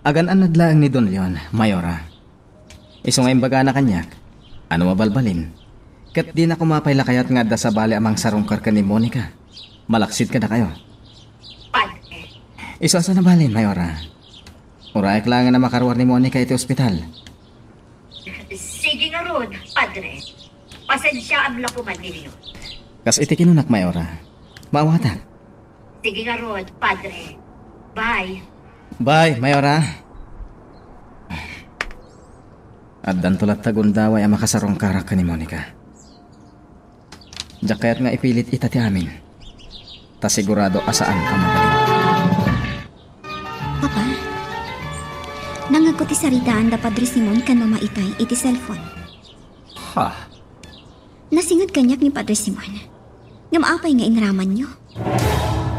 Agan-annad laeng ni Don Leon, Mayora. Isu nga imbagana kaniak a no mabalbalin, ket dina koma pay la kayat nga adda sabali a mangsarungkar ken ni Monica malaksid kadakayo. Padre. Isu a saan a balin, Mayora. Uraek laengen a makaruar ni Monica iti ospital. Sige ngarud, Padre. Pasensiaam la koma ni Leon. Kas iti kinunak, Mayora. Maawatak. Sige ngarud, Padre. Bye. Bye, Mayora. Addanto latta gundaway a makasarungkarak ken ni Monica. Diak kayat nga ipilit ita ti amin. Ta sigurado a saan a mabalin. Papa, nangngegko ti saritaan da Padre Simon ken Mama Itay iti cellphone. Ha? Nasinged kaniak ni Padre Simon. Ngem apay nga inramanyo?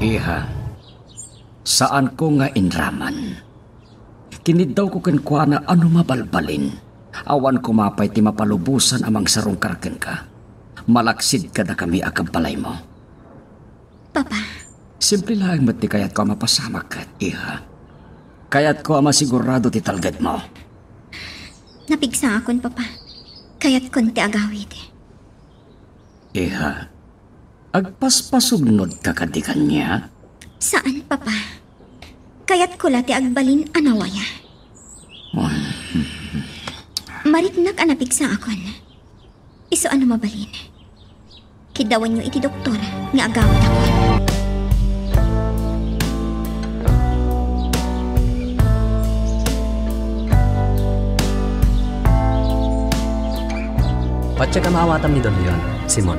Iha, saanko nga inraman. Kiniddawko kenkuana a no mabalbalin, awan koma pay ti mapalubosan a mangsarungkar kenka. Malaksid kadakami a kabbalaymo. Papa. Simple laeng met ti kayatko a mapasamak ket, iha. Kayatko a masigurado ti talgedmo. Napigsaakon, Papa. Kayatkon ti agawid. Iha, agpaspasugnodka kadi kaniak? Saan, Papa. Kayatko la ti agbalin a nawaya. Mariknak a napigsaakon. Isu a no mabalin, kiddawanyo iti doktor nga agawidakon. Patse ka maawatam ni Don Leon, Simon.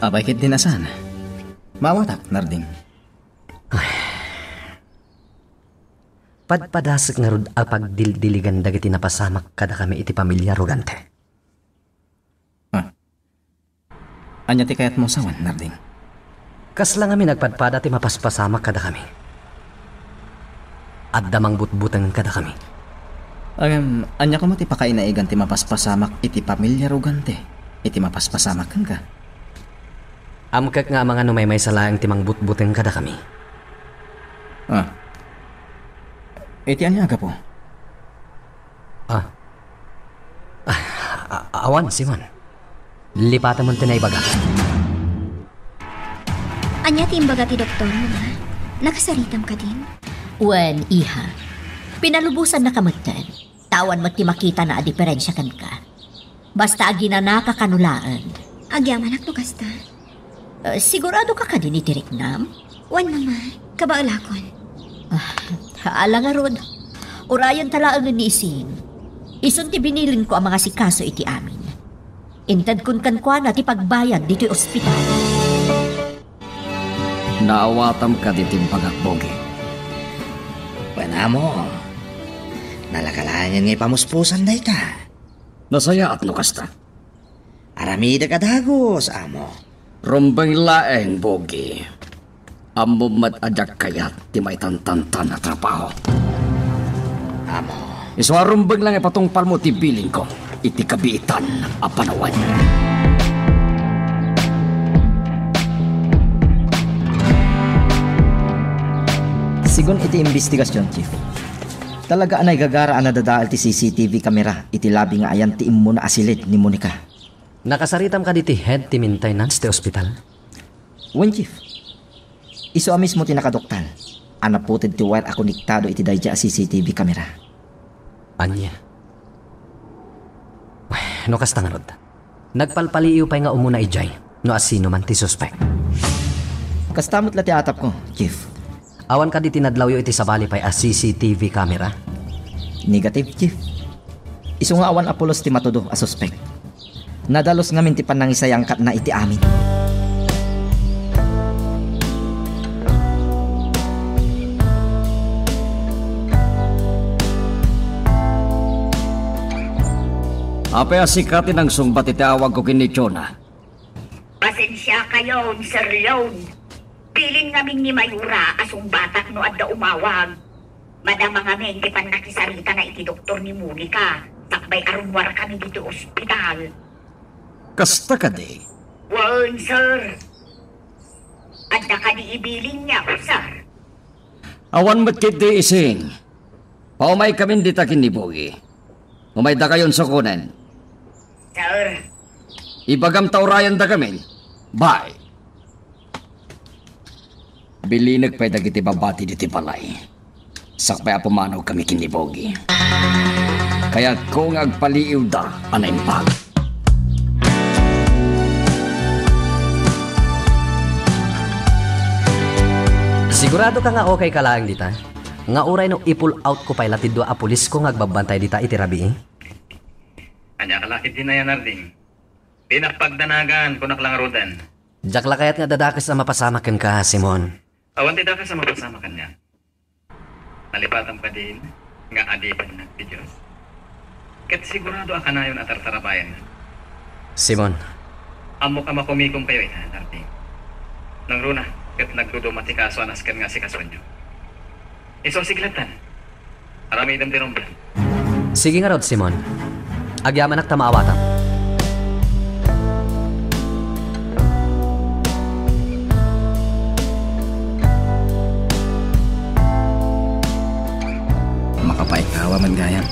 Apay ketdi a saan? Maawatak, Narding. Padpadasek ngarud a pagdildiligan dagiti napasamak kadakami iti pamilya Rogante. Ah. Ania ti kayatmo sawen, Narding? Kasla ngamin agpadpada ti mapaspasamak kadakami? Adda mangbutbuteng kadakami. Ngem, ania koma ti pakainaigan ti mapaspasamak iti pamilya Rogante iti mapaspasamak kenka? Amkek nga amangan no maymaysa laeng ti mangbutbuteng kadakami. Ah. Iti ania a gapu? Ah. Ah, a-, awan, Simon. Lipatam ti naibaga. Ania ti imbaga ti doktor, Mama? Nakasaritam kadin? Wen, iha. Pinalubosannaka metten. Ta awan met ti makitana a diferensia kenka. Basta aginanaka kano laeng. Agyamanak no kasta? Eh, sigurado ka kadin iti riknam? Wen, Mama. Kabaelakon. Ah, ala ngarud. Urayenta laengen ni Ising. Isun ti binilinko a mangasikaso iti amin. Intedkon kenkuana ti pagbayad ditoy ospital. Naawatam kadi ti imbagak, Bogi. Wen, Amo, nalaka laengen nga ipamuspusan dayta. Nasayaat no kasta. Aramidek a dagus, Amo. Rumbeng laeng, Bogi. Ammom met a diak kayat ti maitantantan a trabaho. Amo. Isu a rumbeng lang ipatungpalmo ti bilinko iti kabiitan a panawen. Segun iti imbestigasion, Chief, talaga a naigagara a nadadael ti C C T V camera iti labi nga ayan ti immuna a siled ni Monica. Nakasaritam kadi ti head ti maintenance ti ospital? Wen, Chief. Isu a mismo ti nakaduktal a naputed ti wire a konektado iti daydiay a C C T V camera. Ania? No kasta ngarud, nagpalpaliiw pay nga umuna idiay no asinoman ti suspek. Kasta met la ti atapko, Chief. Awan kadi ti nadlawyo iti sabali pay a C C T V camera? Negative, Chief. Isu nga awan a pulos ti matudo a suspek. Nadalus ngamin ti pannangisayangkatna iti amin. Apay a sika ti nangsungbat iti awagko ken ni Jonah? Pasensiakayon, Sir Leon. Bilin ngamin ni Mayora a sungbatak no adda umawag. Madama ngamin ti pannakisaritana iti doktor ni Monica, sakbay a rummuarkami ditoy ospital. Kasta kadi? Wen, sir. Adda kadi ibilinyo, sir? Awan met ketdi, Ising. Paumaykamin dita ken ni Bogi. Umaydakayon sukonen. Sir. Ibagam ta urayendakamin. Bye. Bilinek pay dagiti babati ditoy balay. Sakbay a pumanawkami ken ni Bogi. Kayatko nga agpaliiwda a naimbag. Sigurado ka nga okay ka laeng dita? Nga uray no i-pull out ko pay la ti dua a pulis ko nga agbabantay dita iti rabii? Ania ka la ketdin aya, Narding? Dinak pagdanagan, kunak la ngaruden. Diak la kayat nga adda dakes a mapasamak kenka, Simon. Awan ti dakes a mapasamak kaniak. Nalipatam kadin nga adi bannag ti Dios. Ket sigurado a kanayon a tartarabayan. Simon. Ammok a makumikom kayo ita, Narding. Nangruna, ket nagduduma ti kaso a nasken nga asikasuenyo. Isu a siglettan. Aramidem ti rumbeng. Sige ngarud, Simon. Agyamanak ta maawatam. Makapaikawa man gayam.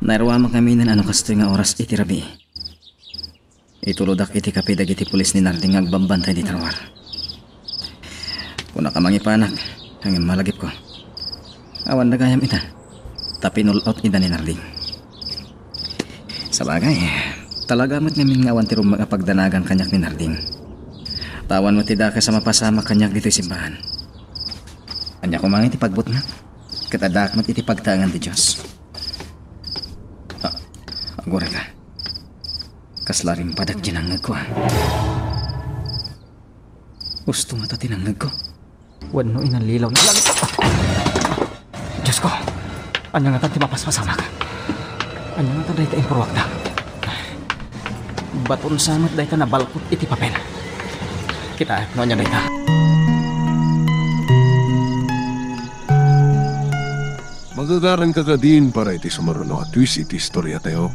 Nairuamak amin no kastoy nga oras iti rabii. Itulodak iti kape dagiti pulis ni Narding nga agbabantay dita ruar. Kunak a mangipanak, ngem malagipko. Awan da gayam ita. Ta pinull out ida ni Narding. Sabagay, talaga met ngamin nga awan ti rumbeng a pagdanagan kaniak ni Narding. Ta awan met ti dakes a mapasamak kaniak ditoy simbahan. Ania koma nga iti pagbutngak, ket addaak met iti pagtaengan ti Dios. Ah, agurayka. Kasla rimpadak ti nangngegko, a. Usto ngata ti nangngegko. Wenno inallilaw na langit. Diosko, ania ngata ti mapaspasamak? Ania ngata dayta impurruakda? Baton sa met dayta nabalkot iti papel. Kitaek no ania dayta. Magagaranka kadin para iti sumaruno a twist iti istoriatayo.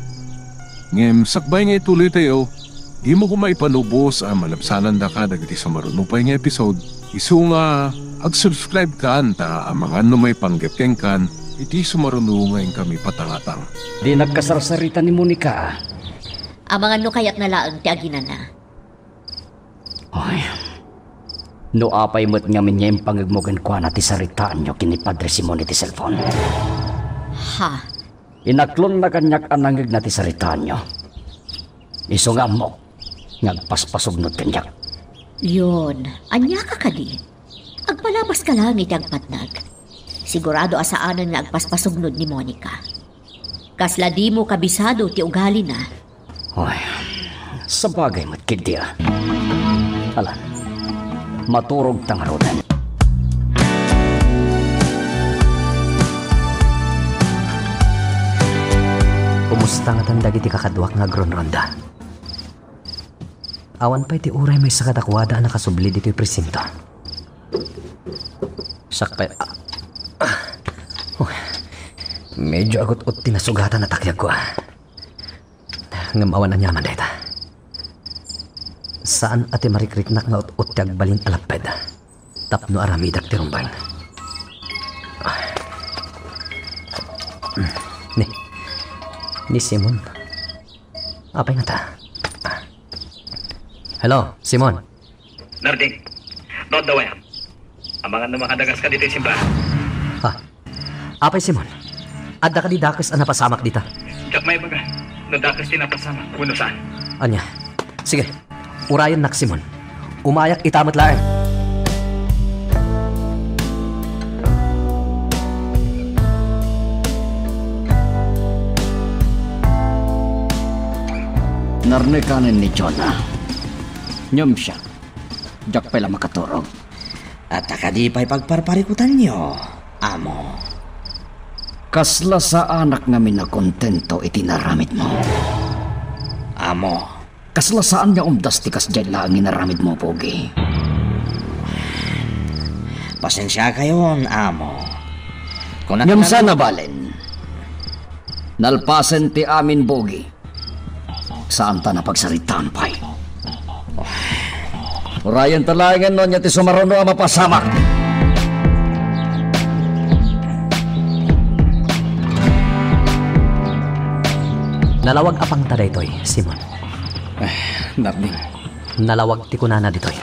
Ngem sakbay nga ituloytayo, dimo koma ipalubos a malabsanandaka dagiti sumaruno pay nga episode. Isu nga, ag-subscribe kan ta amangan no maipanggep kenkan iti sumaruno nga inkami patangatang. Di nagkasarsarita ni Monica. Amangan no kayatna laeng ti aginana. Ay, no apay met ngamin nga impangegmo kenkuana ti saritaanyo ken ni Padre Simon iti cellphone. Ha? Inaklonna kaniak a nangngegna ti saritaanyo. Isu nga ammok nga agpaspasugnod kaniak. Leon, ania ka kadi? Agpalabas ka laeng iti agpatnag. Sigurado a saanen nga agpaspasugnod ni Monica. Kasla dimo kabisado ti ugalina. Oy, sabagay met ketdi a. Ala, maturogta ngaruden. Kumusta ngatan dagiti kakaduak nga agrunronda? Awan pay ti uray maysa kadakuada a nakasubli ditoy presinto. Sakbay, ah, ah, oh, medyo agut-ut ti nasugatan a takyagko, a. Ngem awan aniaman dayta. Saan a ti marikriknak nga ut-ut ti agbalin a lapped tapno aramidak ti rumbeng. Ah. Ni, ni Simon. Apay ngata? Hello, Simon. Narding, no adda wayam, amangan no makadagas ka ditoy simbahan. Ha? Apay Simon, adda kadi dakes a napasamak dita? Diak maibaga no dakes ti napasamak wenno saan. Ania? Sige, urayennak, Simon. Umayak ita met laeng. Narnekanen ni Jonah. Ngem siak, diak pay la makaturog. Ata kadi pay pagparparikutanyo, amo? Kasla saanak ngamin a kontento iti inaramidmo. Amo, kasla saan nga umdas ti kasdiay laeng inaramidmo, Pogi. Pasensiakayon, amo. Kunak ngem sana balen. Nalpasen ti amin, Pogi. Saanta a pagsaritaan pay. Urayenta laengen no ania ti sumaruno a mapasamak. Nalawag a pangta daytoy, Simon. Eh, Narding. Nalawag ti kunana ditoy.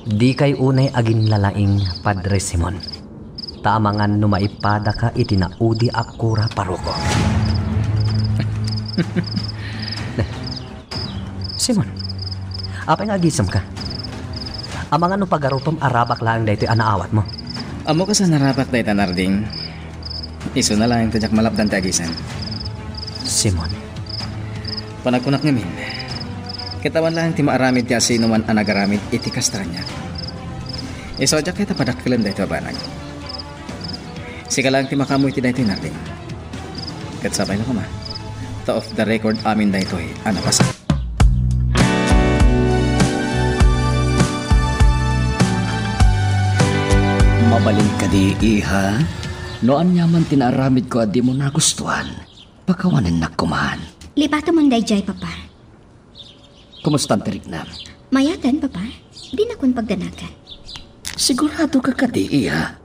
Dikay unay aginlalaing, Padre Simon, ta amangan no maipadaka iti naudi a kura paroko. Simon, apay nga agisemka? Amangan no pagarupem a rabak laeng daytoy a naawatmo. Ammok a saan a rabak dayta, Narding. Isuna laeng ta diak malapdan ti agisem. Simon. Panagkunak ngamin, ket awan laeng ti maaramid ti asinoman a nagaramid iti kasta kaniak. Isu a diak kayat a padakkelem daytoy a banag. Sika laeng ti makaammo iti daytoy, Narding. Ket sapay la koma, ta off the record amin daytoy a napasa. Mabalin kadi, iha? No aniaman ti naaramidko a dimo nagustuan, pakawanennak koman. Lipatemon daydiay, Papa. Kumustan ti riknam? Mayaten, Papa. Dinakon pagdanagan. Sigurado ka kadi, iha?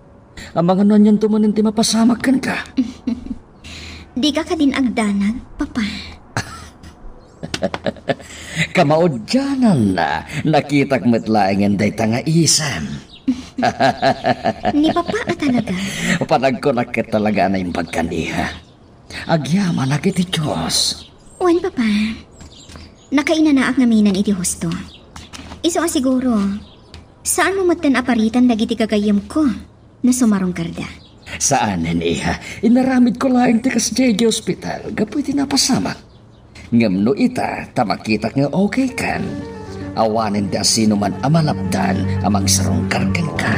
Amangan no anianto manen ti mapasamak kenka. Dika kadin agdanag, Papa? Kamaudiananna, nakitak met laengen dayta nga isem. Ni Papa a talaga. Panagkunak ket talaga a naimbag kan, iha. Agyamanak iti Dios. Wen, Papa. Nakainanaak ngaminen iti husto. Isu a siguro, saanmo metten a paritan dagiti gagayyemko no sumarungkarda. Saanen, iha. Inaramidko laeng ti kasdiay iti ospital gapu iti napasamak. Ngem no ita, ta makitak nga okay kan, awanen ti asinoman a malapdan a mangsarungkar kenka.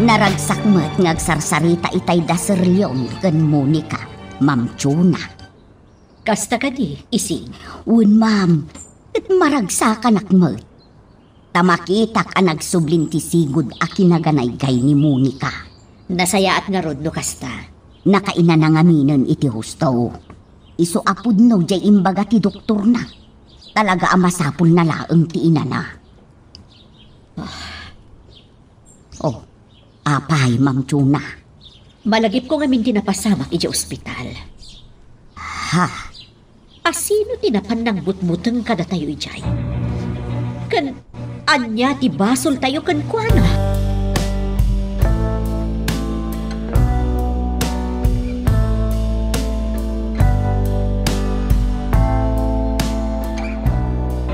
Naragsak met nga agsarsarita itay da Sir Leon ken Monica, Ma'am Chona. Kasta kadi, Ising? Wen, ma'am. Ket maragsakanak met. Ta makitak a nagsublin ti sigud a kinaganaygay ni Monica. Nasayaat ngarud no kasta. Nakainana ngaminen iti husto. Isu a pudno diay imbaga ti doktorna. Talaga a masapulna laeng ti inana. Oh, apay, Ma'am Chona? Malagipko ngamin ti napasamak idiay ospital. Ha? Asino ti napan nangbutbuteng kadatayo idiay? Ken ania ti basoltayo kenkuana?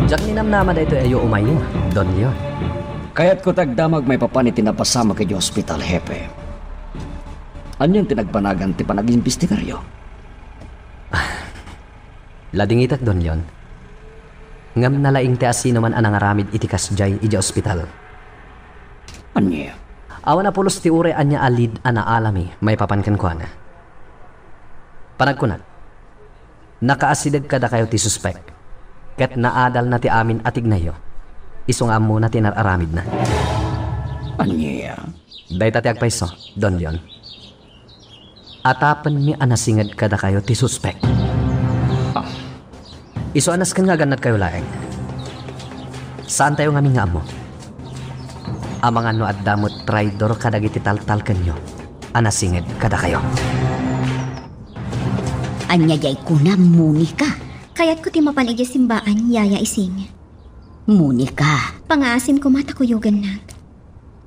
Diak ninamnama daytoy a yuumayyo, Don Leon. Kayatko ti agdamag maipapan iti napasamak idiay ospital, Hepe. Anian ti nagbanagan ti panagimbestigaryo? Ladingitek, Don Leon. Ngem nalaing ti asinoman a nangaramid iti kasdiay idiay ospital. Ania? Awan a pulos ti uray ania a lead a naalami maipapan kenkuana. Panagkunak, nakaasideg kadakayo ti suspek, ket naadalna ti amin a tignayyo. Isu nga ammona ti nar-aramidna. Ania? Dayta ti agpayso, Don Leon. Atapenmi a nasinged kadakayo ti suspek. Ah. Isu a nasken nga agannadkayo laeng. Saantayo ngamin nga ammo. Amangan no adda met traidor kadagiti taltalkenyo a nasinged kadakayo. Ania diay kunam, Monica? Kayatko ti mapan idiay simbaan, Yaya Ising. Monica. Pangaasim koma ta kuyogennak.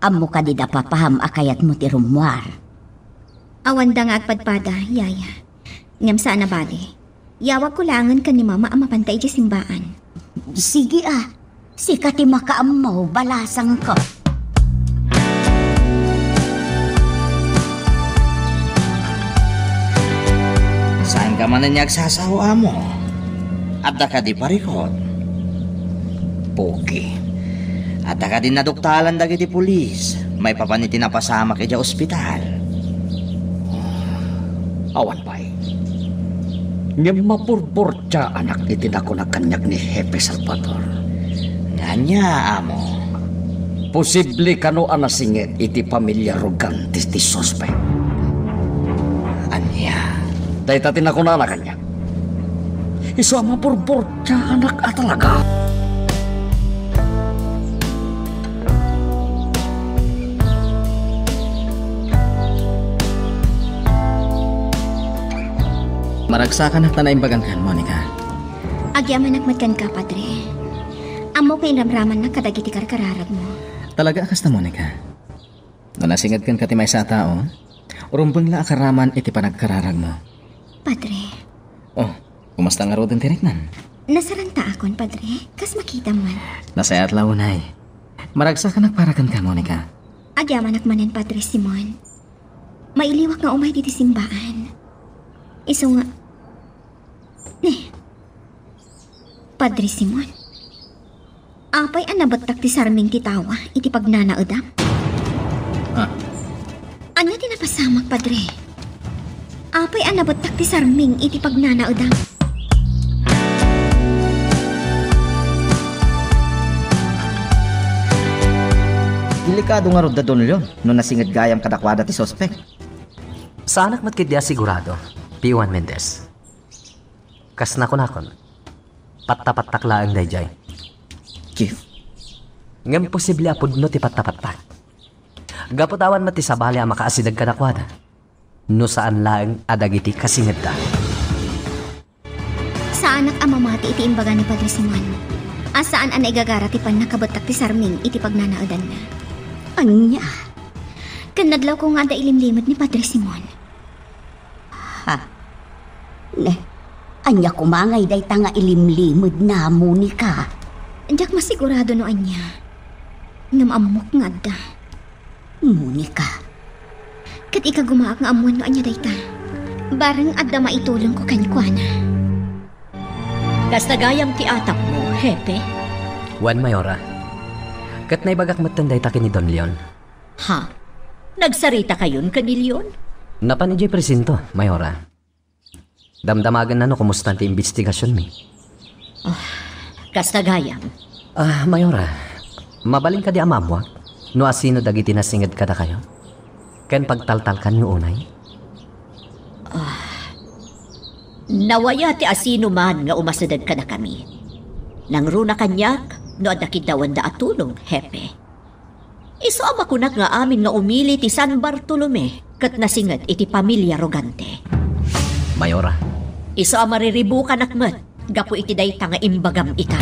Ammo kadi da papam a kayatmo ti rummuar? Awanda nga agpadpada, Yaya. Ngem saan a bale. Yawagko laengen ken ni Mama a mapanta idiay simbaan. Sige a, sika ti makaammo, balasangko. Saanka manen nga agsasao, Amo? Adda kadi parikut? Pogi. Adda kadi naduktalan dagiti pulis maipapan iti napasamak idiay ospital? Awan pay. Ngem maburburtiaanak iti nakunak kaniak ni Hepe Salvador. Ania, Amo? Posible kano a nasinged iti pamilia Rogantes ti suspek? Ania? Dayta ti nakunana kaniak. Isu a maburburtiaanak a talaga. Maragsakanak ta naimbagankan, Monica. Agyamanak met kenka, Padre. Ammok nga inramramannak kadagiti karkararagmo. Talaga a kasta, Monica? No nasinged kenka ti maysa a tao, rumbeng la a karaman iti panagkararagmo. Padre. Oh, kumusta ngaruden ti riknan? Nasarantaakon, Padre. Kas makitam man. Nasayaat la unay. Maragsakanak para kenka, Monica. Agyamanak manen, Padre Simon. Mailiwak nga umay ditoy simbaan. Isu nga, ne. Padre Simon. Apay a nabettak ti sarming ti tawa iti pagnanaedam? Ah. Ania ti napasamak, Padre? Apay a nabettak ti sarming iti pagnanaedam? Delikado ngarud da Don Leon no nasinged gayam kadakuada ti suspek. Saanak met ketdi a sigurado, P one Mendez. Kas nakunakon, pattapattak laeng daydiay. Chief. Ngem posible a pudno ti pattapattak. Gapu ta awan met ti sabali a makaasideg kadakuada, no saan laeng a dagiti kasingedda. Saanak a mamati iti imbaga ni Padre Simon a saan a naigagara ti pannakabettak ti sarming iti pagnanaedanna. Ania? Ken nadlawko nga adda ilimlimed ni Padre Simon. Ha? Ne, ania koma ngay dayta nga ilimlimedna, Monica? Diak masigurado no ania. Ngem ammok nga adda. Monica. Ket ikagumaak nga ammoen no ania dayta. Bareng adda maitulongko kenkuana. Kasta gayam ti atapmo, Hepe? Wen, Mayora. Ket naibagak metten dayta ken ni Don Leon. Ha? Nagsaritakayon ken ni Leon? Napan idiay presinto, Mayora. Damdamagenna no kumustan ti imbestigasionmi. Ah, kasta gayam. Ah, Mayora, mabalin kadi a maammoak no asino dagiti nasinged kadakayo? Ken pagtaltalkanyo unay? Ah, nawaya ti asino man nga umasideg kadakami. Nangruna kaniak no adda kiddawenda a tulong, Hepe. Isu a makunak nga amin nga umili ti San Bartolome ket nasinged iti pamilia Rogante. Mayora. Isu a mariribukanak met gapu iti dayta nga imbagam ita.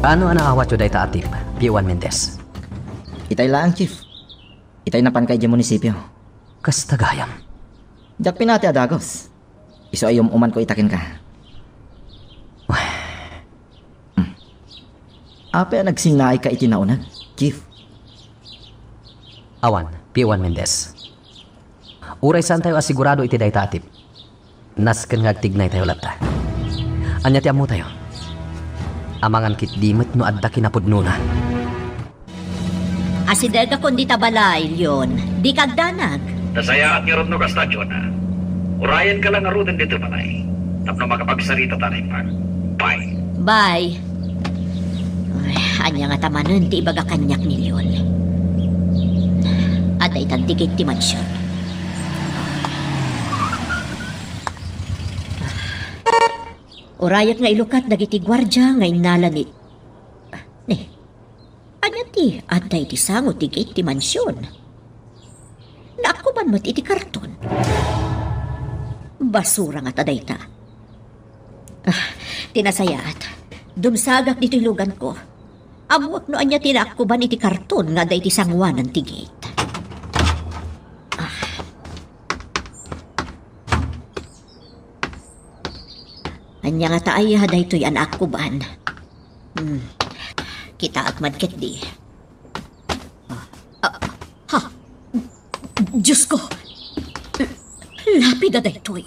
Ano a naawatyo dayta a tip, P one Mendez? Itay laeng, Chief. Itay napanka idiay munisipio. Kasta gayam. Diak pinati a dagus. Isu a yum-umanko ita kenka. Hmm. Apay a nagsinnaayka iti nauneg, Chief? Awan, P one Mendez. Uray saantayo a sigurado iti dayta a tip, nasken nga agtignaytayo latta. Ania ti ammotayo? Amangan ketdi met no adda kinapudnona. Asidegakon dita balay, Leon. Dika agdanag. Nasayaat ngarud no kasta, Jonah. Urayenka la ngaruden ditoy balay tapno makapagsarita ta naimbag. Bye. Bye. Ay, ania ngata manen ti ibaga kaniak ni Leon? Adda itan ti gate ti mansion. Urayek nga ilukat dagiti guardia nga innala ni, ni, ania ti adda iti sango ti gate ti mansion? Naakkuban met iti karton. Basura ngata dayta. Ah, ti nasayaat, dumsagak ditoy luganko. Ammoak no ania ti naakkuban iti karton nga adda iti sangoanan ti gate. Ah. Ania ngata aya daytoy a naakkuban? Hmm. Kitaak man ketdi. Ah, ha? Diosko! Lapida daytoy.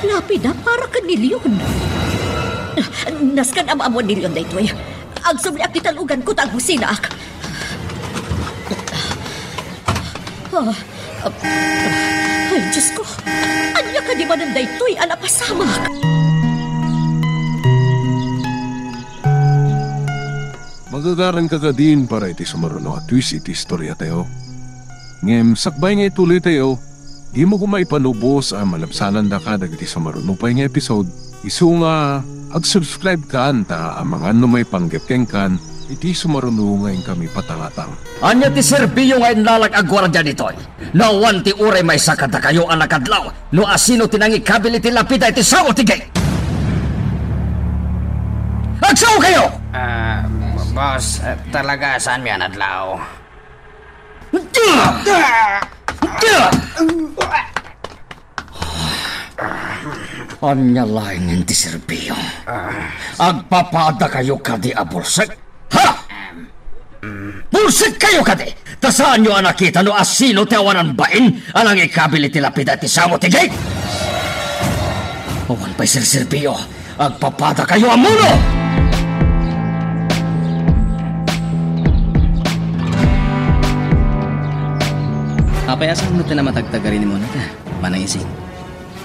Lapida para ken ni Leon. Nasken a maammoan ni Leon daytoy. Agsubli dita luganko ta agbusinaak. Ah, ah, ay, Diosko! Ania kadi manen daytoy a napasamak? Magagaranka kadin para iti sumaruno a twist iti istoriatayo. Ngem sakbay nga ituloytayo, dimo koma ipanubos a malabsanandaka dagiti sumaruno pay nga episode. Isu nga, ag-subscribe kan ta amangan no maipanggep kenkan iti sumaruno nga inkami patangatang. Ania ti serbiyo nga innalak a guardia ditoy? No awan ti uray maysa kadakayo a nakadlaw, no asino ti nangikabil iti lapida iti sango ti gate? Agsao kayo! Ah, Boss, eh, talaga, saanmi a nadlaw? Ania laeng ti serbio? Agpapadakayo kadi a bulsek? Ha? Bulsek kayo kadi! Ta saanyo a nakita no asino ti awanan bain a nangikabil iti lapida ti sango ti gate? Awan pay serserbio, agpapadakayo a muno! Apay a saan met ti namatagtagari ni Monica, Manang Ising?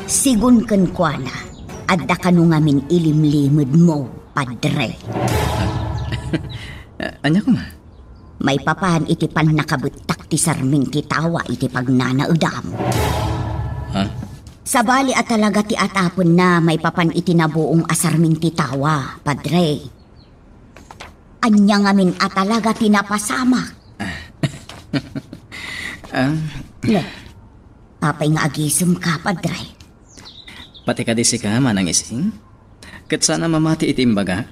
Sigun kenkuana, adda kano ngamin ilimlimedmo, Padre. Ania koma? Maipapan iti pannakabettak ti sarming ti tawa iti pagnanaedam. Ha? Sabali a talaga ti atapenna maipapan iti nabuong a sarming ti tawa, Padre. Ania ngamin a talaga ti napasamak? Ah. Apay nga agisemka, Padre? Pati kadi sika, Manang Ising? Ket saan a mamati iti imbaga?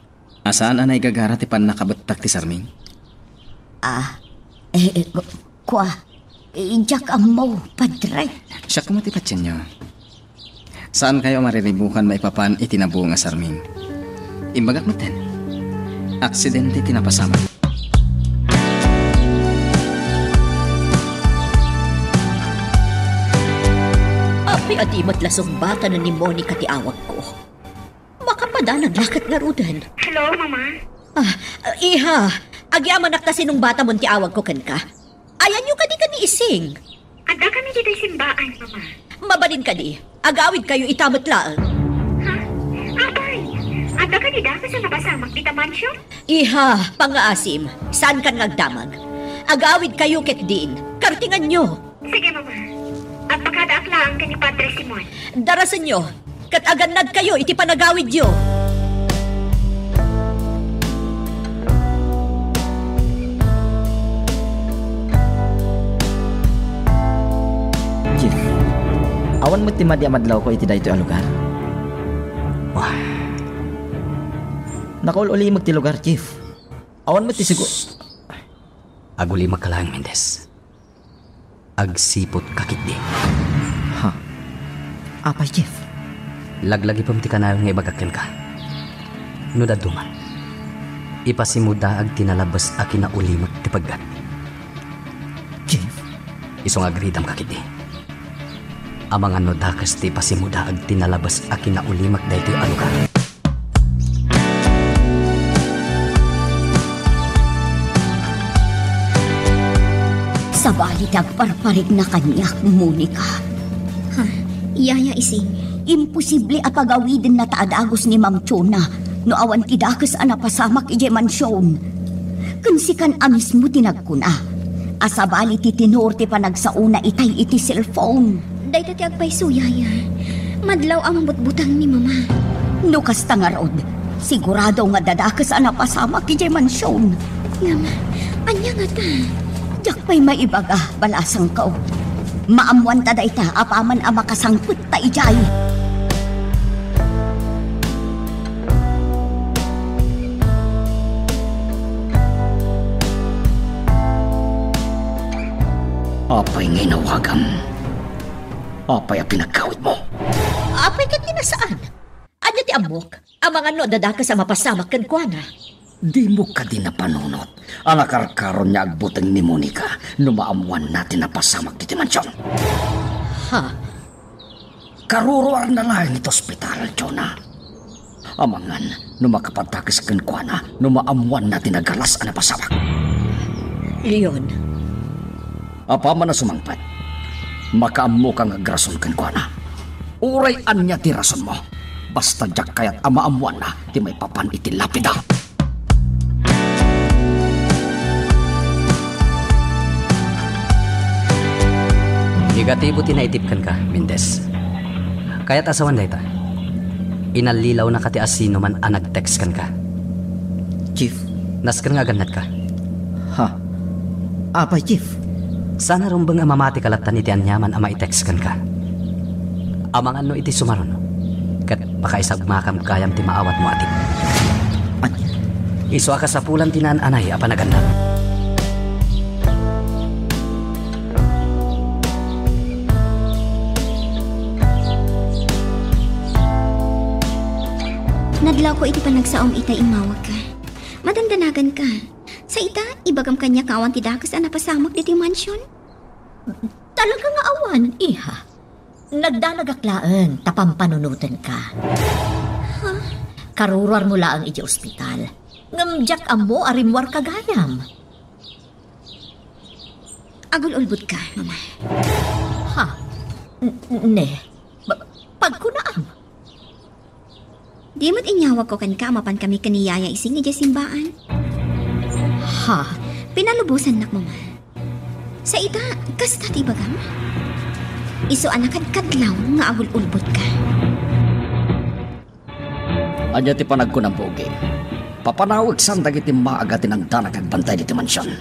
A saan a naigagara ti pannakabettak ti sarming? Ah, eh, eh, ku-, kua, eh, diak ammo, Padre. Siak koma ti patienyo. Saan kayo a mariribukan maipapan iti nabuong a sarming. Imbagak metten, aksidente ti napasamak. Apay a di met la sungbatanen ni Monica ti awagko? Makapadanag la ket ngaruden. Hello, Mama. Ah, iha, agyamanak ta sinungbatamon ti awagko kenka. Ayanyo kadi ken ni Ising? Adda kami ditoy simbaan, Mama. Mabalin kadi, agawid kayo ita met laeng. Ha? Apay, adda kadi dakes a napasamak dita mansion? Iha, pangngaasim, saankan nga agdamag. Agawid kayo ket din, kartinganyo. Sige, Mama. Agpakadaak laeng ken ni Padre Simon. Darasenyo, ket agannadkayo iti panagawidyo. Chief, awan met ti madi a madlawko iti daytoy a lugar. Wah. Nakaul-ulimeg ti lugar, Chief. Awan met ti sigu- Agulimegka laeng, Mendez. Agsiputka ketdi. Ha? Apay, Chief? Laglagipem ti kanayon nga ibagak kenka. No dadduma, ipasimudaag ti nalabes a kinaulimek ti pegget. Chief? Isu nga agridamka ketdi. Amangan no dakes ti ipasimudaag ti nalabes a kinaulimek daytoy a lugar. Sabali ti agparparigna kaniak, Monica. Ha? Yaya, Ising? Imposible a pagawidenna ta adagus ni Ma'am Chona no awan ti dakes a napasamak idiay mansion. Ken sikan a mismo ti nagkuna a sabali ti tenor ti panagsaona itay iti cellphone. Dayta ti agpayso, Yaya. Madlaw a mabutbutang ni Mama. No kasta ngarud, sigurado nga adda dakes a napasamak idiay mansion. Ngem, ania ngata? Diak pay maibaga, balasangko. Maammoanta dayta apaman a makasangpet ta idiay. Apay nga inawagam? Apay a pinagawidmo? Apay ket ti nasaan? Ania ti ammok? Amangan no adda dakes a mapasamak kenkuana. Dimo kadi napanunot a nakarkaron nga agbuteng ni Monica no maammoanna ti napasamak ditoy mansion? Ha? Karuruarna laeng iti ospital, Chona. Amangan no makapadakes kenkuana no maammoanna ti nagalas a napasamak. Leon. Apaman a sumangpet, makaammoka nga agrason kenkuana. Uray ania ti rasonmo, basta diak kayat a maammoanna ti maipapan iti lapida. Negatibo ti naitip kenka, Mendez. Kayat a sawen dayta. Inallilawnaka ti asinoman a nag-text kenka. Chief? Nasken nga agannadka. Ha? Apay, Chief? Saan a rumbeng a mamatika latta iti aniaman a maitext kenka. Amangan no iti sumaruno, ket pakaisagmakam gayam ti maawatmo a tip. Ania? Isu a kasapulan ti naan-anay a panagannad. Nadlawko iti panagsaom ita immawagka. Madandanaganka. Sa ita, ibagam kaniak nga awan ti dakes a napasamak ditoy mansion? Talaga nga awan, iha. Nagdanagak laeng ta pampanunotenka. Ha? Karuruarmo laeng idiay ospital. Ngem diak ammo a rimmuarka gayam. Agul-ulbodka, Mama. Ha? N-, ne. Pa-, pagkunaam. Di met inyawagko kenka a mapankami ken ni Yaya Ising idiay simbaan. Ha? Pinalubosannak, Mama. Sa ita, kasta ti ibagam? Isu a nakadkadlaw nga agul-ulbodka. Ania ti panagkunam, Bugi? Papanaweksan dagiti maaga ti nagdanag agbantay ditoy mansion.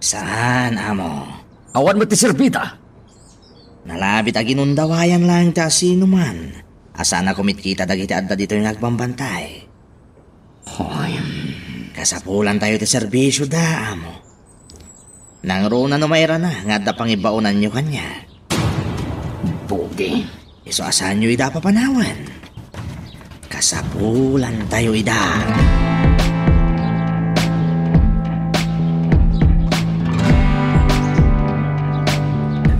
Saan, Amo. Awan met ti serbida. Nalabit a ginundawayan laeng ti asinoman a saan a kumitkita dagiti adda ditoy nga agbambantay. Hoy. Kasapulantayo ti serbisioda, Amo. Nangruna no mairana nga adda pangibaonanyo kaniak. Bugi. Isu a saanyo ida a papanawen. Kasapulantayo ida.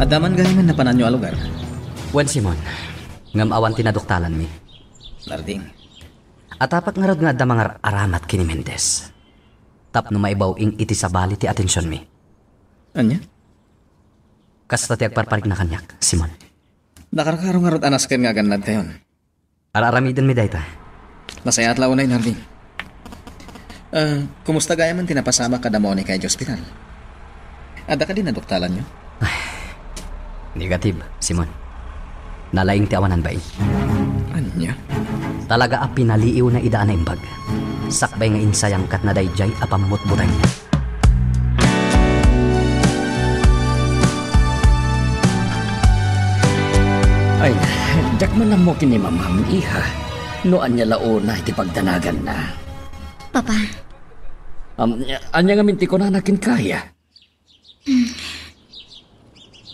Adda man gayamen napananyo a lugar? Wen, Simon. Ngem awan ti naduktalanmi. Narding. Atapak ngarud nga adda mangar-aramat ken ni Mendez. Tapno maibaw-ing iti sabali ti atensionmi. Ania? Kasta ti agparparigna kaniak, Simon. Nakarkaro ngarud a nasken nga agannadkayon. Ar-aramidenmi dayta. Nasayaat la unay, Narding. Ah, kumusta gayamen ti napasamak kada Monica idiay ospital? Adda kadi naduktalanyo? Negative, Simon. Nalaing ti awanan bain. Ania? Talaga a pinaliiwna ida a naimbag. Sakbay nga insayangkatna daydiay a pammutbuteng. Ay, diak man ammo ken ni Mamam, iha. No ania la unay ti pagdanaganna. Papa. Am, ania ngamin ti kunana kenka, Yaya?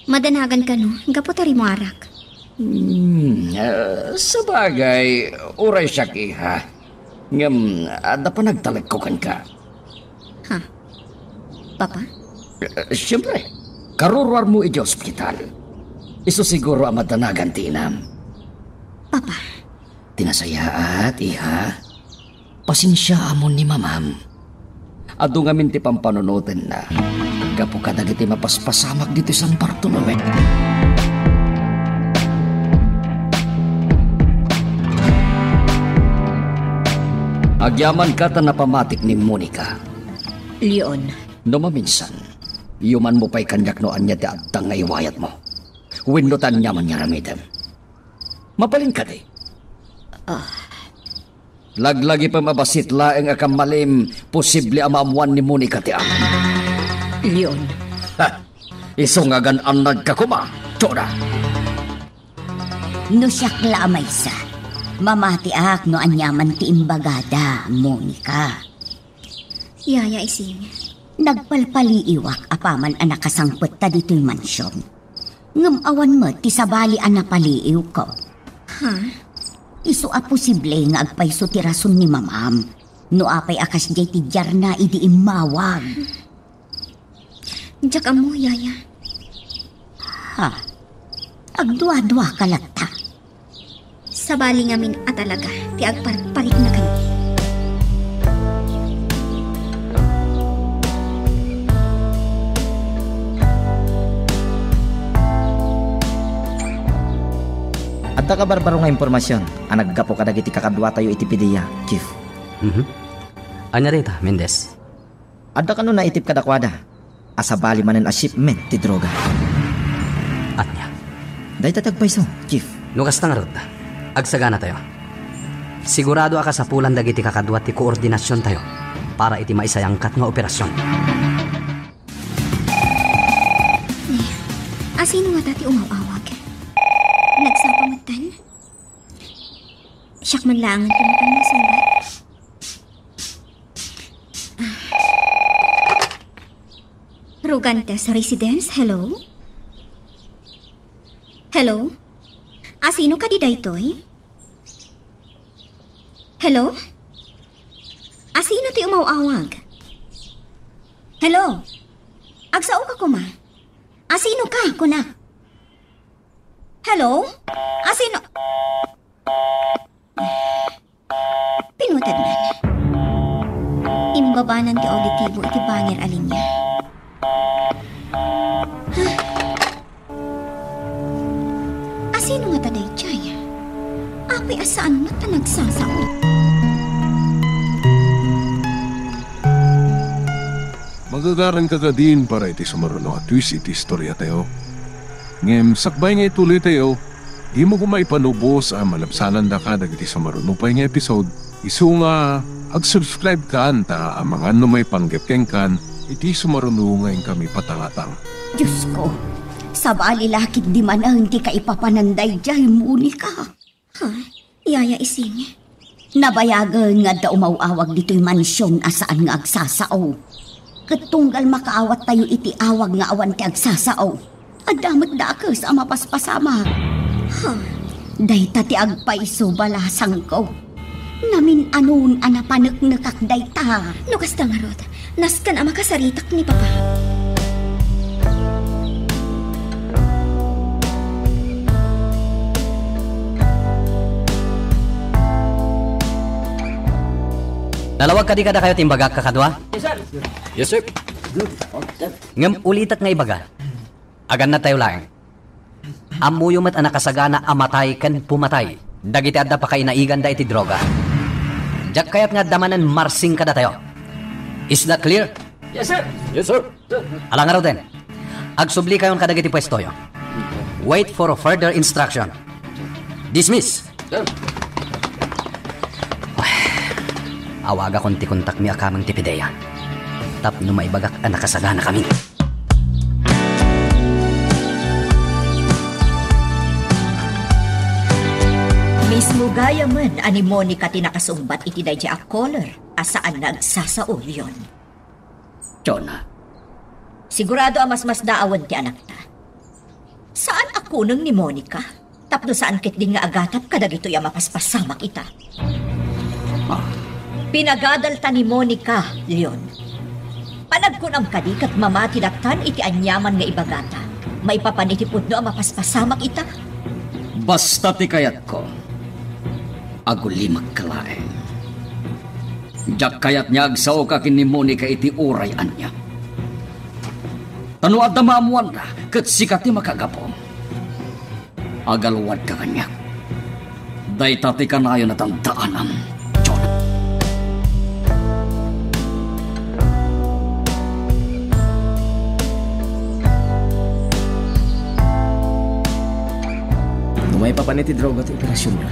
Madanagan kano, gapu ta rimmuarak. Hmm, ah, sabagay, uray siak, iha. Ngem, adda panagtalekko kenka. Ha? Papa? Eh, siempre, karuruarmo idiay ospital. Isu siguro a madanagan ti inam. Papa. Ti nasayaat, iha. Pasensiaamon ni Mamam. Adu ngamin ti pampanunotenna gapu kadagiti mapaspasamak ditoy San Bartolome. Agyamanka ta napamatik ni Monica. Leon. No maminsan, yumanmo pay kaniak no ania ti adda nga iwayatmo. Wenno ta ania man nga aramidem. Mabalin kadi? Ah. Laglagipem a bassit laeng a kammalim, posible a maammoan ni Monica ti amin. Leon. Ha! Isu nga agan-annadka koma, Joda. No siak la a maysa, mamatiak no aniaman ti imbagada, Monica. Yaya Ising. Nagpalpaliiwak apaman a nakasangpetta ditoy mansion. Ngem awan met ti sabali a napaliiwko. Ha? Isu a posible nga agpayso ti rason ni Mamam no apay a kasdiay ti diarna idi immawag. Diak ammo, Yaya. Ha? Agduaduaka latta? Sabali ngamin a talaga ti agparparikna kaniak. Adda kabarbaro nga impormasion a naggapu kadagiti kakaduatayo iti Padilla, Chief. Mhm. Ania dayta, Mendez? Adda kano naitib kadakuada a sabali manen a shipment ti droga. Ania? Dayta ti agpayso, Chief. No kasta ngarud, agsaganatayo. Sigurado a kasapulan dagiti kakadua ti koordinasiontayo para iti maisayangkat nga operasion. Asino ngata ti umaw-awag? Nagsapa metten? Siak man laengen ti mapan masungbat. Rugantes Residence, hello? Hello? Asino kadi daytoy? Hello? Asino ti umaw-awag? Hello? Agsao ka koma? Asino ka, kuna? Hello? Asino? Pinuted man. Imbabanan ti auditibo iti banger a linya. Huh? Asino ngata daydiay? Apay a saan met a nagsasao? Magagaranka kadin para iti sumaruno a twist iti istoriatayo. Ngem sakbay nga itulitayo, dimo koma ipanubos a malabsanandaka dagiti sumaruno pay nga episode, isu nga ag-subscribe kan ta amangan no maipanggep kenkan iti sumaruno nga inkami patangatang. Diosko, sabali la ketdi manen ti kaipapanan daydiay, Monica. Ha? Yaya Ising? Nabayagen nga adda umaw-awag ditoy mansion a saan nga agsasao. Ket tunggal makaawattayo iti awag nga awan ti agsasao, adda met dakes a mapaspasamak. Ha? Dayta ti agpayso, balasangko. Namin-anon a napaneknekak dayta. No kasta ngarud, nasken a makasaritak ni Papa. Nalawag kadi kadakayo ti imbagak, kakadua? Yes, sir. Yes, sir. Ngem ulitek nga ibaga, agannadtayo laeng. Ammoyo met a nakasagana a matay ken pumatay dagiti adda pakainaiganda iti droga. Diak kayat nga adda manen marsing kadatayo. Is that clear? Yes, sir. Yes, sir. Ala ngaruden, agsublikayon kadagiti puestoyo. Wait for further instruction. Dismiss. Sir. Awagakon ti kontakmi a kameng ti PDEA tapno maibagak a nakasaganakamin. Mismo gayamen a ni Monica ti nakasungbat iti daydiay a caller a saan nga agsasao, Leon. Jonah. Sigurado a masmasdaawen ti anakta. Saan a kuneng ni Monica, tapno saan ketdin nga agatap kadagitoy a mapaspasamak ita. Ah. Pinagadalta ni Monica, Leon. Panagkunam kadi ket mamati latan iti aniaman nga ibagata maipapan iti pudno a mapaspasamak ita? Basta ti kayatko, agulimek laeng. Diak kayat nga agsaoka ken ni Monica iti uray ania. Ta no adda maammuanda, ket sika ti makagapu. Agalwadka kaniak. Dayta ti kanayon a tandaanam, Jonah. No maipapan iti droga ti operasionyo,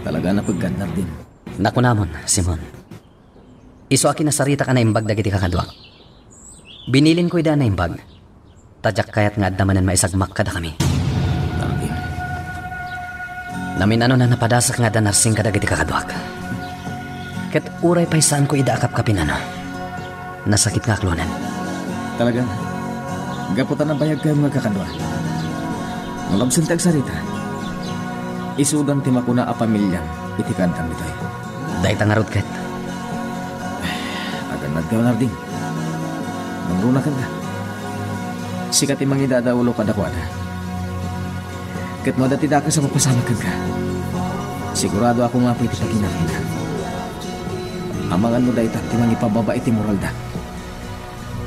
talaga a napeggad, Nardin. Nakunamon, Simon. Isu a kinasaritak a naimbag dagiti kakaduak. Binilinko ida a naimbag, ta diak kayat nga adda manen maisagmak kadakami. Nardin. Namin-anon a napadasek nga adda narsing kadagiti kakaduak. Ket uray pay saanko ida a kapkapinano, nasakit nga aklonen. Talaga, gapu ta nabayagkayo nga kakadua. Malabsen ti agsarita, isudan ti makuna a pamiliam iti kaaddam ditoy. Dayta ngarud ket. Agannadka, Nardin. Mangruna kenka. Sika ti mangidadaulo kadakuada. Ket no adda ti dakes a mapasamak kenka, siguradoakon nga apay ti paginakanka. Amangan no dayta ti mangipababa iti moralda.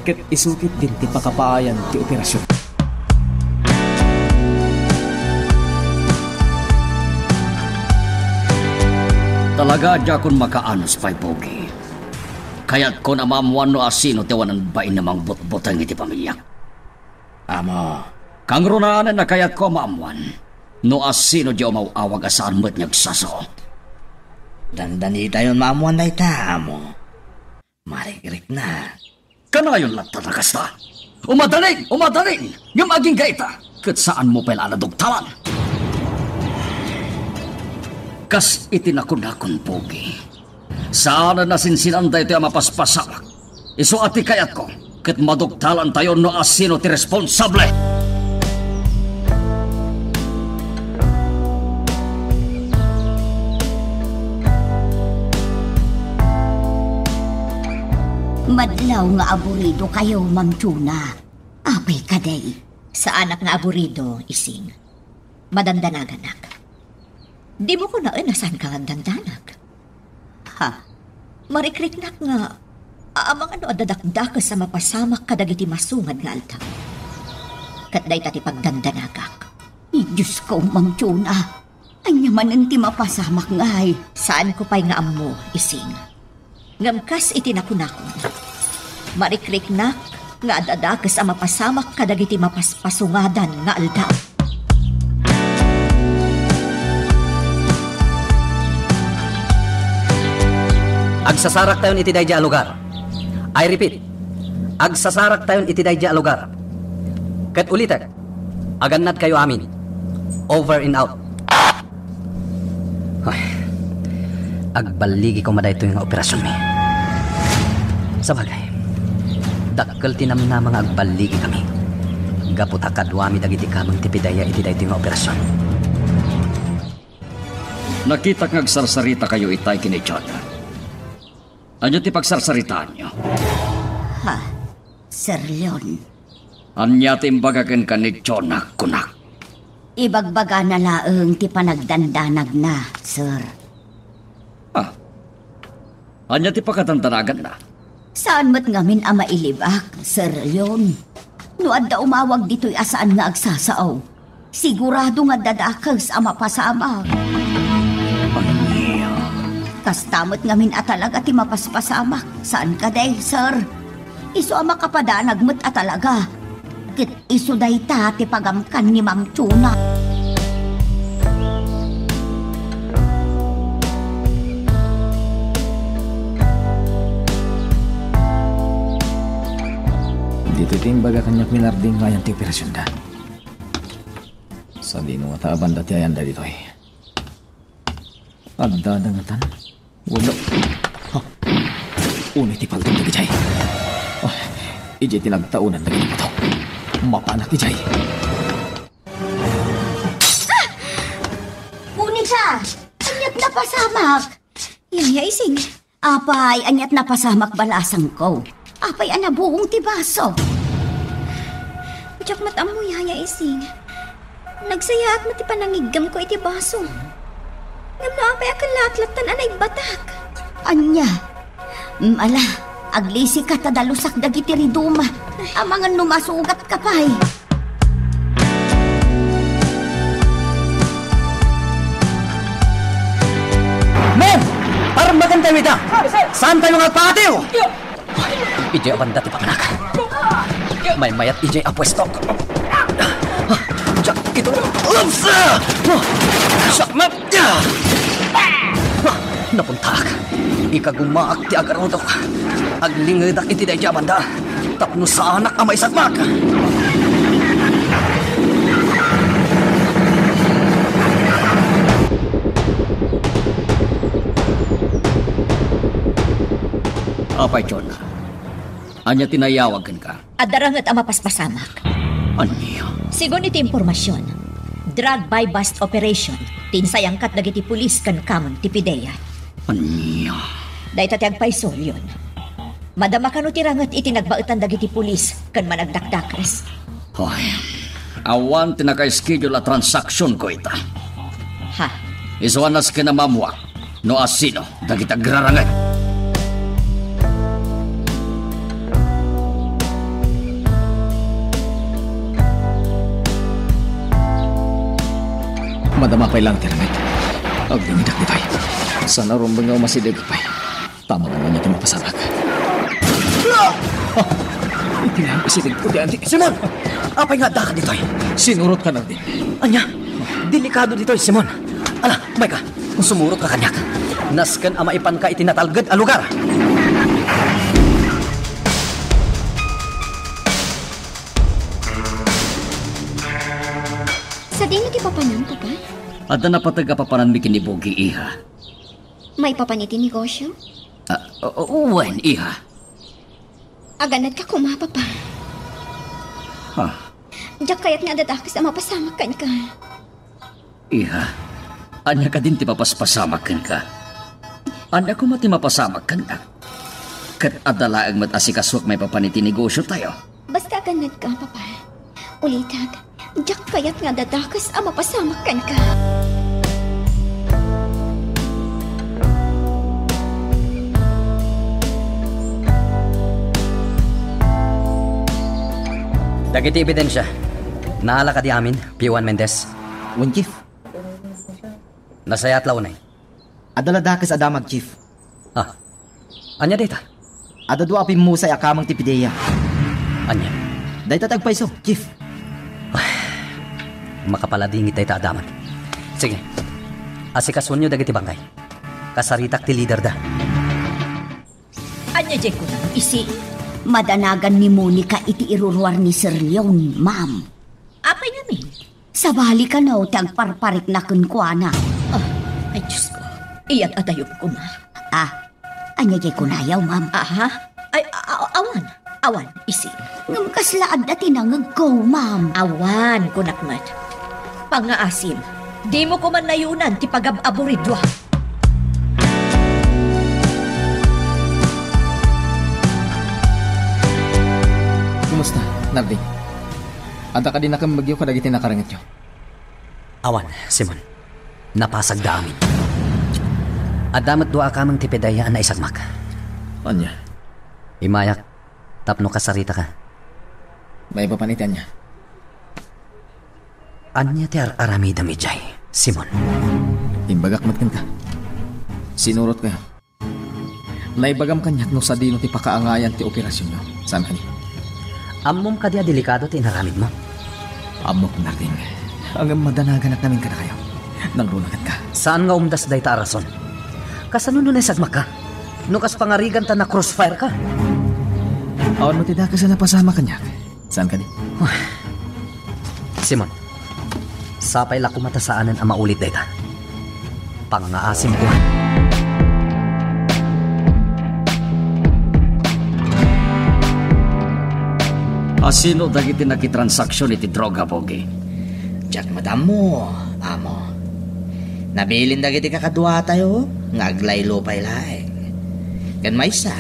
Ket isu ketdin ti pakapaayan ti operasion. Talaga a diakon makaanus pay, Pogi. Kayatkon a maammuan no asino ti awanan bain a mangbutbuteng iti pamiliak. Amo, kangrunaanen a kayatko a maammuan no asino diay umaw-awag a saan met nga agsasao. Dandanitayon maammuan dayta, amo. Marikrikna. Kanayon latta a kasta. Umadalin! Umadalin! Ngem agingga ita, ket saanmo pay la a nadugtalan. Kas iti nakunakon, Pogi, saanen a sinsinan daytoy a mapaspasamak. Isu a ti kayatko, ket maduktalantayo no asino ti responsable. Madlaw nga aburido kayo, Ma'am Chona. Apay kadi? Saanak nga aburido, Ising. Madandanaganak. Dimo kunaen a saanka nga agdandanag. Ha? Marikriknak nga amangan no adda dakdakes a mapasamak kadagiti masungad nga aldaw. Ket dayta ti pagdandanagak. Ay, Diosko, Ma'am Chona. Ania manen ti mapasamak ngay? Saanko pay nga ammo, Ising. Ngem kas iti nakunakon, marikriknak nga adda dakes a mapasamak kadagiti mapaspasungadan nga aldaw. Agsasaraktayon iti daydiay a lugar. I repeat, agsasaraktayon iti daydiay a lugar. Ket ulitek, agannadkayo amin. Over and out. Ay, agballigiko koma daytoy nga operasionmi. Sabagay, dakkel ti namnama nga agballigikami. Gapu ta kaduami dagiti kameng ti PDEA iti daytoy nga operasion. Nakitak nga agsarsaritakayo itay ken ni Chona. Ania ti pagsarsaritaanyo? Ha, Sir Leon? Ania ti imbaga kenka ni Chona, kunak? Ibagbagana laeng ti panagdandanagna, sir. Ah. Ania ti pakadandanaganna? Saan met ngamin a mailibak, Sir Leon. No adda umawag ditoy a saan nga agsasao, sigurado nga adda dakes a mapasamak. Ania? Kasta met ngamin a talaga ti mapaspasamak. Saan kadi, sir? Isu a makapadanag met a talaga. Ket isu dayta ti pagamkan ni Ma'am Chona. Ditoy ti imbaga kaniak ni Narding nga ayan ti operasionda. Sadino ngata a banda ti ayanda ditoy? Adda dangatan? Wala. Ha? Unay ti paltog dagijay. Ah, ijay ti nagtaonan dagiti bato. Mapanak ijay. Monica! Ania't napasamak? Yaya Ising. Apay, ania't napasamak balasangko? Apay a nabuong ti baso? Diak met ammo, Yaya Ising. Nagsayaat met ti panangiggamko iti baso. Ngem no apay a ken laatlattan a naibbatak? Ania? Mm, ala, aglisika ta dalusak dagiti riduma. Amangan no masugatka pay. Men! Parmagantayo ita! Saantayo nga agpaatiw! Idiay a banda ti papanak. Maymayat idiay a puesto. Diak ito. Ups! Sakmat! Napuntak. Ikagumaak ti agarudok. Aglingedak iti daydiay a banda tapno saanak a maisagmak. Apay, Chona, ania ti nayawag kenka? Adda ranget a mapaspasamak. Ania? Sigun iti impormasion, drug buy-bust operation ti insayangkat dagiti pulis ken kameng ti PDEA. Ania? Dayta ti agpayso, Leon. Madama kano ti ranget iti nagbaetan dagiti pulis ken managdakdakes? Hoy, awan ti naka-schedule a transaksionko ita. Ha? Isu a nasken a maammoak no asino dagiti agraranget. Madama pay lang ti ranget. Agdingidak ditoy. Saan a rumbeng nga umasideg pay. Tama nga ania ti mapasamak. Ah! Iti lang asidegko ti andi. Simon! Apay nga addaka ditoy? Sinurot ka na din. Ania? Delikado ditoy, Simon. Ala, mayka. Sumurotka kaniak. Nasken a maipanka iti natalged a lugar. Sadino ti papanan, Papa? Adda napateg a papananmi ken ni Bogi, iha. Maipapan iti negosio? Ah, o-, o-, wen, iha. Aganadka koma, Papa. Ha? Diak kayat nga adadakes a mapasamak kenka. Iha, ania kadin ti mapaspasamak kenka? Ania koma ti mapasamak kenka? Ket adda laeng met asikasuak maipapan iti negosiotayo. Basta aganadka, Papa. Ulitek, diak kayat nga adadakes a mapasamak kenka. Dagiti ebidensia, naala kadi amin, P one Mendez? Wen, Chief. Nasayaat la unay. Adda la dakes a damag, Chief. Ah. Ania dayta? Adda dua a pimmusay a kameng ti PDEA. Ania? Dayta ti agpayso, Chief. Makapaladingit dayta a damag. Sige. Asikasuenyo dagiti bangkay. Kasaritak ti liderda. Ania diay kunam, isi? Madanagan ni Monica iti iruruar ni Sir Leon, ma'am. Apay ngamin? Sabali kano ti agparparikna kenkuana. Ah, ay, Diyos ko. Iyat a dayop koma. Ah, ania diay kunayo, ma'am? Aha. Ay, a-, a-, awan. Awan, isi. Ngem kasla adda ti nangegko, ma'am. Awan, kunak met. Pangngaasim, dimo koma nayonan ti pagab-aburidwa. Kumusta, Narding? Adda kadi nakemmegyo kadagiti nakarengngegyo? Awan, Simon. Napasagda amin. Adda met dua a kameng ti PDEA a naisagmak. Ania? Immayak tapno kasaritaka. Maipapan iti ania? Ania ti ar-aramidem idiay, Simon? Imbagak met kenka. Sinurotkayo. Naibagam kaniak no sadino ti pakaangayan ti operasionyo. Saan kadi? Ammom kadi a delikado ti inaramidmo? Ammok, Narding. Ngem madanaganak ngamin kadakayo. Nangruna kenka. Saan nga umdas dayta a rason? Kasano no naisagmakka? No kas pangarigan ta na-crossfire ka? Awan met ti dakes a napasamak kaniak. Saan kadi? Simon, sapay la koma ta saanen a maulit dayta. Pangngaasim koma. Asino dagiti nakitransaksion iti droga, Pogi? Diak met ammo, amo. Nabilin dagiti kakaduatayo nga aglaylo pay laeng. Ken maysa,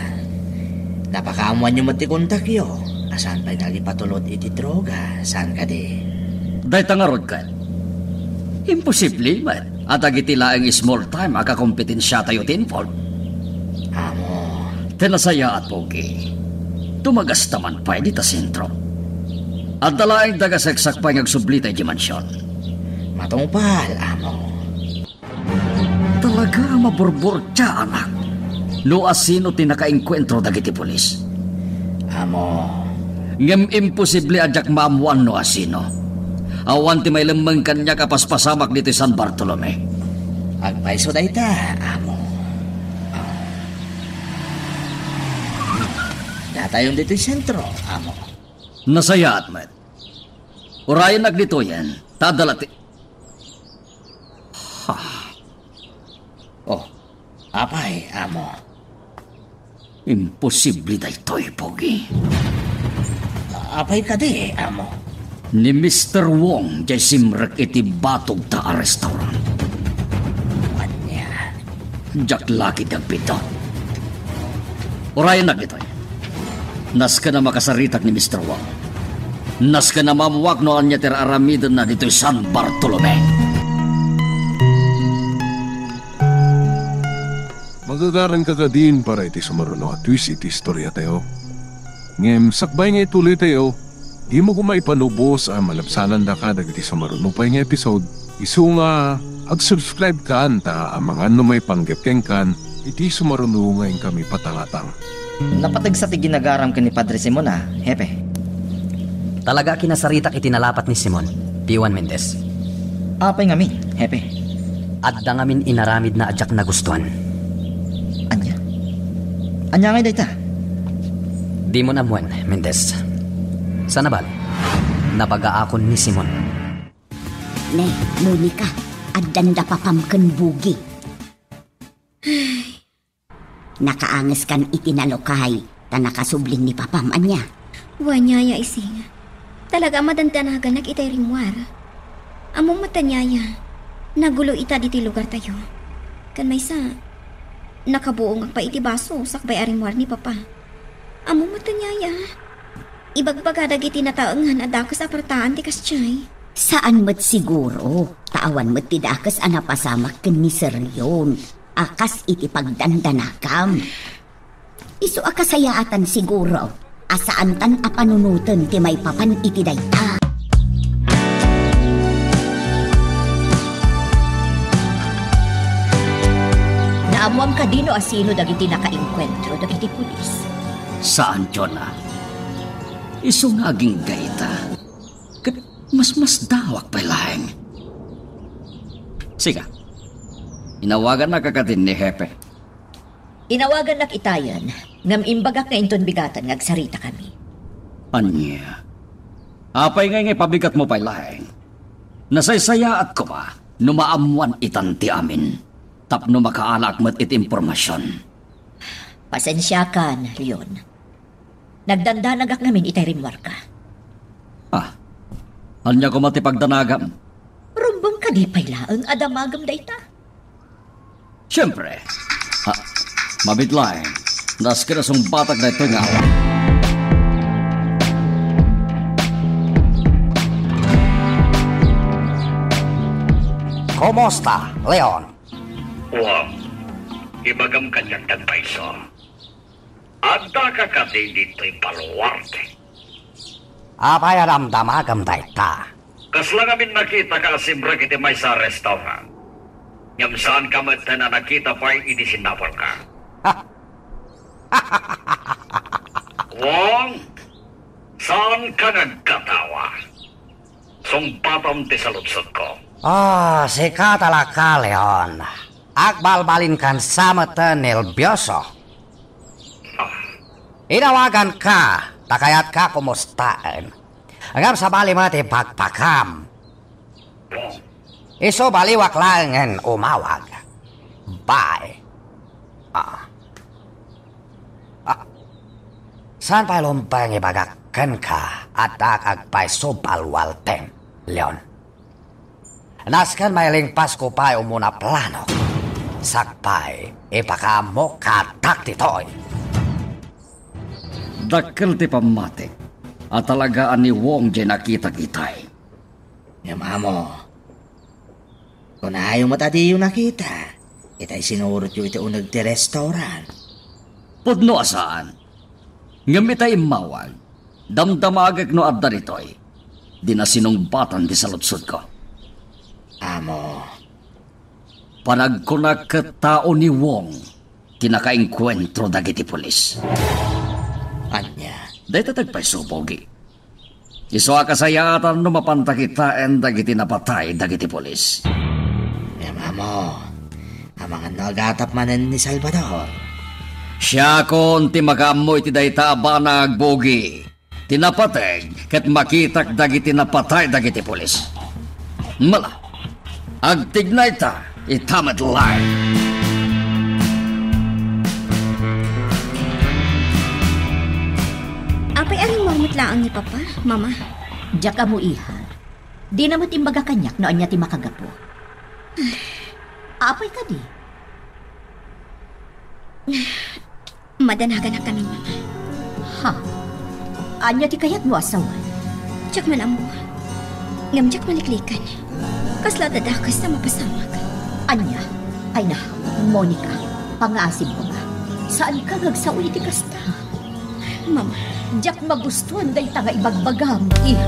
napakaammoanyo met ti kontakyo a saan pay nga agipatulod iti droga, saan kadi? Dayta ngarud ket, imposible met a dagiti laeng small time a kakompetensiatayo ti involved. Amo. Ti nasayaat, Pogi, tumagasta man pay dita sentro. Adda laeng dagaseksak pay nga agsubli ta idiay mansion. Matungpal, amo. Talaga a maburburtiaanak no asino ti nakaengkuentro dagiti pulis. Amo. Ngem imposible a diak maammoan no asino. Awan ti mailemmeng kaniak a paspasamak ditoy San Bartolome. Agpayso dayta, amo. Datayon ditoy sentro, amo. Nasayaat met. Urayennak ditoyen, ta adda la ti, ha. Oh, apay, amo? Imposible daytoy, Pogi. Apay kadi, amo? Ni Mister Wong diay simrek iti batogta a restaurant. Ania? Diak la ketdi agbiddut. Urayennak ditoy. Nasken a makasaritak ni Mister Wong. Nasken a maammoak no ania ti ar-aramidenna ditoy San Bartolome. Magagaranka kadin para iti sumaruno a twist iti istoriatayo. Ngem sakbay nga ituloytayo, dimo koma ipanubos a malabsanandaka dagiti sumaruno pay nga episode. Isu nga, ag-subscribe kan ta amangan no maipanggep kenkan iti sumaruno nga inkami patangatang. Napategsa ti ginagaram ken ni Padre Simon a, Hepe. Talaga a kinasaritak iti nalapat ni Simon, P one Mendez. Apay ngamin, Hepe? Adda ngamin inaramidna a diak nagustuan. Ania? Ania ngay dayta? Dimon ammoen, Mendez. Sana bale, nabagaakon ni Simon. Ne, Monica, addanda papam ken Bugi. Nakaangeskan iti nalukay, ta a nakasubling ni Papam, ania? Wen, Yaya Ising. Talaga a madandanaganak itay rimmuar. Ammom met, Yaya, nagulo ita ditoy lugartayo. Ken maysa, nakabuongak pay iti baso sakbay a rimmuar ni Papa. Ammom met, Yaya, ibagbaga dagiti nataengan a dakes a partaan ti kasdiay. Saan met siguro, ta awan met ti dakes a napasamak ken ni Sir Leon a kas iti pagdandanagam. Isu a kasayaatan siguro a saantan a panunoten ti maipapan iti dayta. Naammoam kadi no asino dagiti nakaengkuentro dagiti pulis? Saan, Jonah. Isu nga agingga ita. Ket masmasdawak pay laeng. Siga, inawagannak kadi ni Hepe. Inawagannak itayen, ngem imbagak nga inton bigaten nga agsaritakami. Ania? Apay ngay nga ipabigatmo pay laeng? Nasaysayaat koma no maammoan itan ti amin, tapno makaalaak met iti impormasion. Pasensiakan, Leon. Nagdandanagak ngamin itay rimmuarka. Ah, ania koma ti pagdanagam? Rumbeng kadi pay laeng a damagem dayta? Siempre. Ha, mabiit laeng. Nasken a sungbatak daytoy nga awan. Kumusta, Leon? Wang, ibagam kaniak dagpayso. Addaka kadi ditoy baluarte? Apay a damdamagem dayta? Kasla ngamin nakitaka a simrek iti maysa a restaurant. Ngem saanka metten a nakita pay idi sinapulka. Wong, saanka nga agkatawa. Sungbatam ti saludsodko. Ah, sika talaga, Leon. Agbalbalinkan sa metten, nerbioso. Inawaganka, ta kayatka kumustaen. Ngem sabali met ti pakpakam. Isu baliwak laengen umawag. Bye. Ah. Ah. Saan pay lumbeng ibagak kenka, addak agpayso baluartem, Leon? Nasken mailingpasko pay umuna planok. Sakbay, ipakaammo ka addak ditoy. Dakkel ti pammatik a talaga a ni Wong diay nakitak itay. Ngem amo, kunayo met a diyo nakita itay sinurotyo iti uneg ti restaurant. Pudno a saan. Ngem itay immawag, damdamagek no adda ditoy. Dina sinungbatan ti saludsodko. Amo. Panagkunak ket tao ni Wong ti nakaengkuentro dagiti pulis. Ania? Dayta ti agpayso, Pogi. Isu a kasayaatan no mapanta kitaen dagiti napatay dagiti pulis. Ngem amo, amangan no agatap manen ni Salvador. Siakon ti makaammo iti dayta a banag, Pogi. Ti napateg ket makitak dagiti napatay dagiti pulis. Mala, agtignayta ita met laeng. Apay a rimmuar met laeng ni Papa, Mama? Diak ammo, iha. Dina met imbaga kaniak no ania ti makagapu. Apay kadi? Madanaganak kami, Mama. Ha? Ania ti kayatmo a sawen? Diak man ammo. Ngem diak malikliken. Kasla dadakes a mapasamak. Ania? Ay na, Monica, pangaasibko nga. Saanka nga agsao iti kasta? Mama. Diak magustuan dayta nga ibagbagam, iha.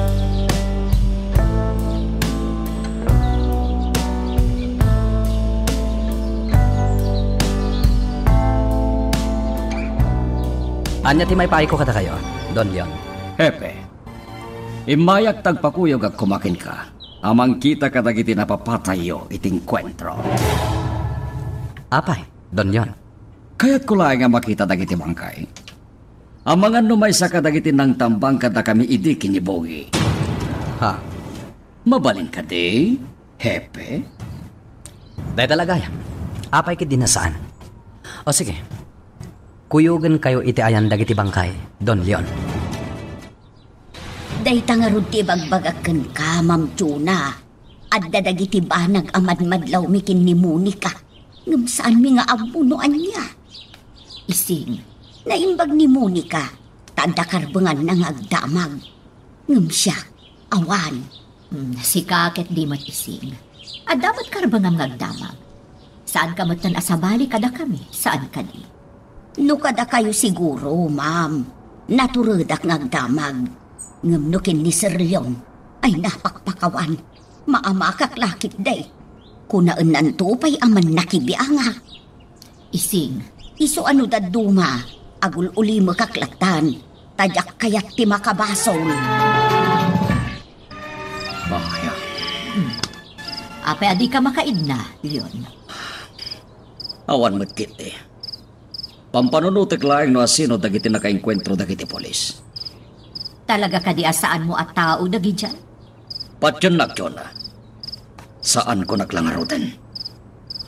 Ania ti maipaayko kadakayo, Don Leon? Hepe, immayak ta agpakuyogak koma kenka a mangkita kadagiti napapatayyo iti engkuentro. Apay, Don Leon? Kayatko laeng a makita dagiti bangkay. Amangan no maysa kadagiti nangtambang kadakami idi ken ni Bogi. Ha? Mabalin kadi, Hepe? Dayta la gayam. Apay ketdi a saan? O sige. Kuyogenkayo iti ayan dagiti bangkay, Don Leon. Dayta ngarud ti ibagbagak kenka, Ma'am Chona. Adda dagiti banag a madmadlawmi ken ni Monica. Ngem saanmi nga ammo no ania. Ising, naimbag ni Monica, ta adda karbenganna nga agdamag. Ngem siak, awan. Hmm, sika ket di met, Ising. Adda met karbengam nga agdamag. Saanka metten a sabali kadakami, saan kadi? No kadakayo siguro, ma'am, naturedak nga agdamag. Ngem no ken ni Sir Leon, ay napakpakawan. Maamakak la ketdi. Kunaennanto pay a mannakibiangak. Ising, isu a no dadduma, agul-ulimekak lattan, ta diak kayat ti makabasol. Bakya. Apay a dika makaidna, Leon? Awan met ketdi. Pampanunotek laeng no asino dagiti nakaengkuentro dagiti pulis. Talaga kadi a saanmo a tao dagidiay? Patiennak, Chona. Saan kunak la ngaruden.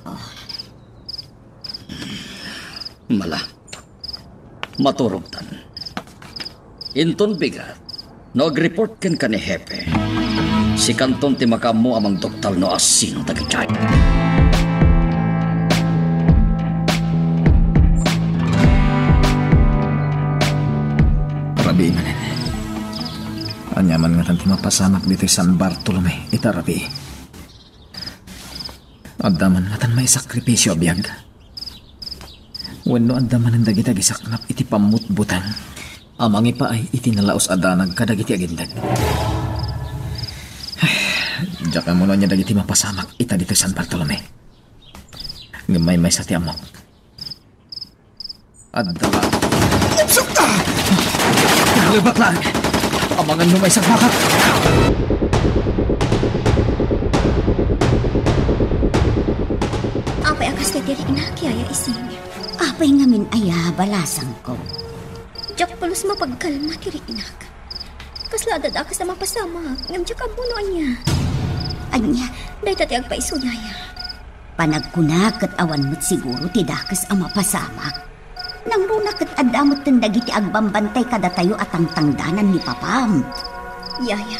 Oh. Mala. Maturogtan. Inton bigat, no agreport kenka ni Hepe, sikanton ti makaammo a mangduktal no asino dagidiay. Rabii manen. Ania man ngatan ti mapasamak ditoy San Bartolome ita rabii? Adda man ngatan maisakripisio a biag? Wenno adda manen dagiti agisaknap iti pammutbuteng a mangipaay iti nalaus a danag kadagiti agindeg? Diak ammo no ania dagiti mapasamak ita ditoy San Bartolome. Ngem maymaysa ti ammok. Adda la. Ibsukta! Nalebak lang. Amangan no may sagmakak. Apay a kastoy ti riknak, Yaya Ising? Apay ngamin aya, balasangko? Diak pulos mapagkalma ti riknak. Kasla adda dakes a mapasamak, ngem diak ammo no ania. Ania? Dayta ti agpaiso, Yaya. Panagkuna ket awan met siguro ti dakes a mapasamak. Nangruna ket adda metten dagiti agbambantay kadatayo a tangtangdanan ni papam. Yaya.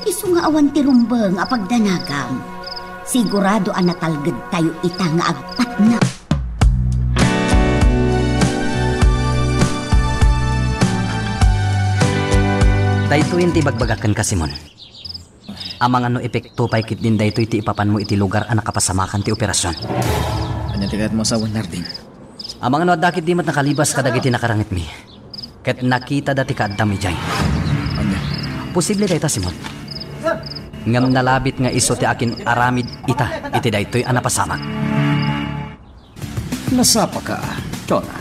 Isu nga awan ti rumbeng a pagdanagam. Sigurado a natalgedtayo ita nga agpatna. Daytoyen ti ibagbagak kenka, Simon. Amangan no epekto pay ketdin daytoy ti ipapanmo iti lugar a nakapasamakan ti operasion. Ania ti kayatmo a sawen, Nardin? Amangan no adda ketdi met nakalibas kadagiti nakarangitmi. Ket nakitada ti kaaddam idiay. Ania? Posible dayta, Simon. Ngem nalabit nga isu ti akin-aramid ita iti daytoy a napasamak. Nasapaka, Chona.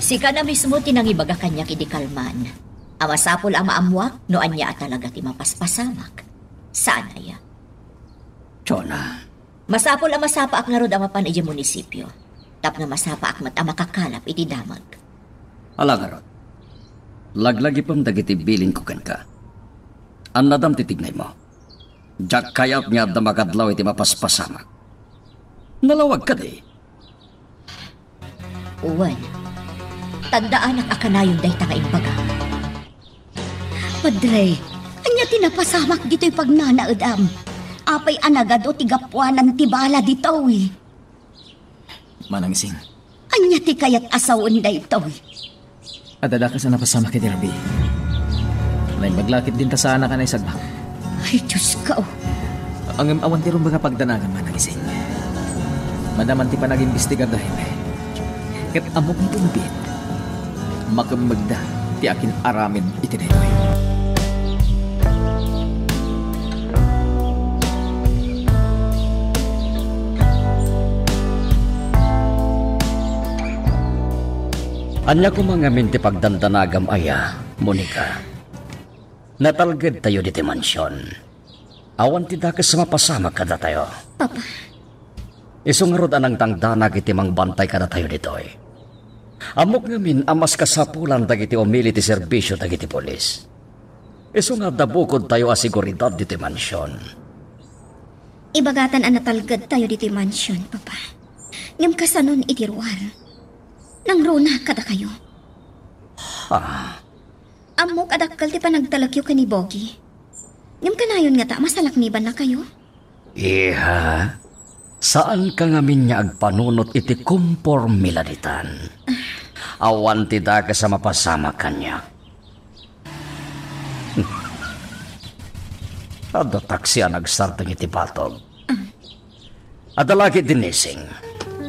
Sika na mismo ti nangibaga kaniak idi kalman a masapul a maammuak no ania a talaga ti mapaspasamak. Saan aya? Chona. Masapul a masapaak ngarud a mapan idiay munisipio, tapno masapaak met a makakalap iti damag. Ala ngarud, laglagipem dagiti bilinko kenka. Annadam ti tignaymo. Diak kayat nga adda makadlaw iti mapaspasamak. Nalawag kadi? Wen, tandaanak a kanayon dayta nga imbagam. Padre, ania ti napasamak ditoy pagnanaedam? Apay a nagadu ti gapuanan ti bala ditoy? Manang Ising. Ania ti kayat a sawen daytoy? Adda dakes a napasamak iti rabii. Naimbag la ketdin ta saanak a naisagmak. Ay, Diosko. Ngem awan ti rumbeng a pagdanagam, Manang Ising. Madaman ti panagimbestigar da Jaime. Ket ammok nga ti mabiit, makemmegda ti akin-aramid iti daytoy. Ania koma ngamin ti pagdandanagam aya, Monica? Natalgedtayo ditoy mansion. Awan ti dakes a mapasamak kadatayo. Papa. Isu ngarud a nangtangdanag iti mangbantay kadatayo ditoy. Ammok ngamin a mas kasapulan dagiti umili ti serbisio dagiti pulis. Isu nga adda bukodtayo a seguridad ditoy mansion. Ibagatan a natalgedtayo ditoy mansion, Papa. Ngem kasanon iti ruar? Nangruna kadakayo. Ah. Ammok a dakkel ti panagtalekyo ken ni Bogi. Ngem kanayon ngata a masalaknibannakayo? Iha, saanka ngamin nga agpanunot iti kompormidaditan. Awan ti dakes a mapasamak kaniak. Adda taksi a nagsardeng iti batog. Adda lagi dinising.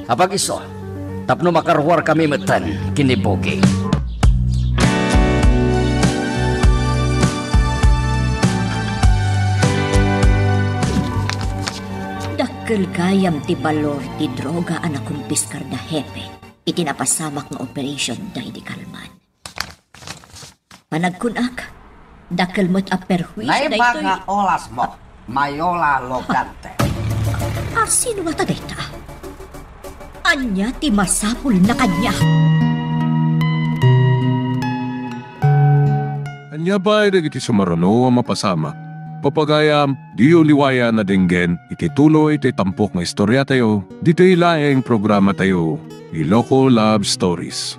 Apag-isu, tapno makaruarkami metten ken ni Bogi. Dakkel gayam ti balor ti droga a nakumpiskar da Hepe iti napasamak nga operation daydi Kalman. Panagkunak, dakkel met a perhuisio daytoy. Naimbag nga oras mo, Mayola Logante. A, sino ngata dayta? Ania ti masapulna kaniak? Ania pay dagiti sumaruno a mapasamak? Papagayam, diyo liwayan a denggen iti tuloy ti tampok nga istoriatayo, ditoy laeng programatayo, Iloko Love Stories.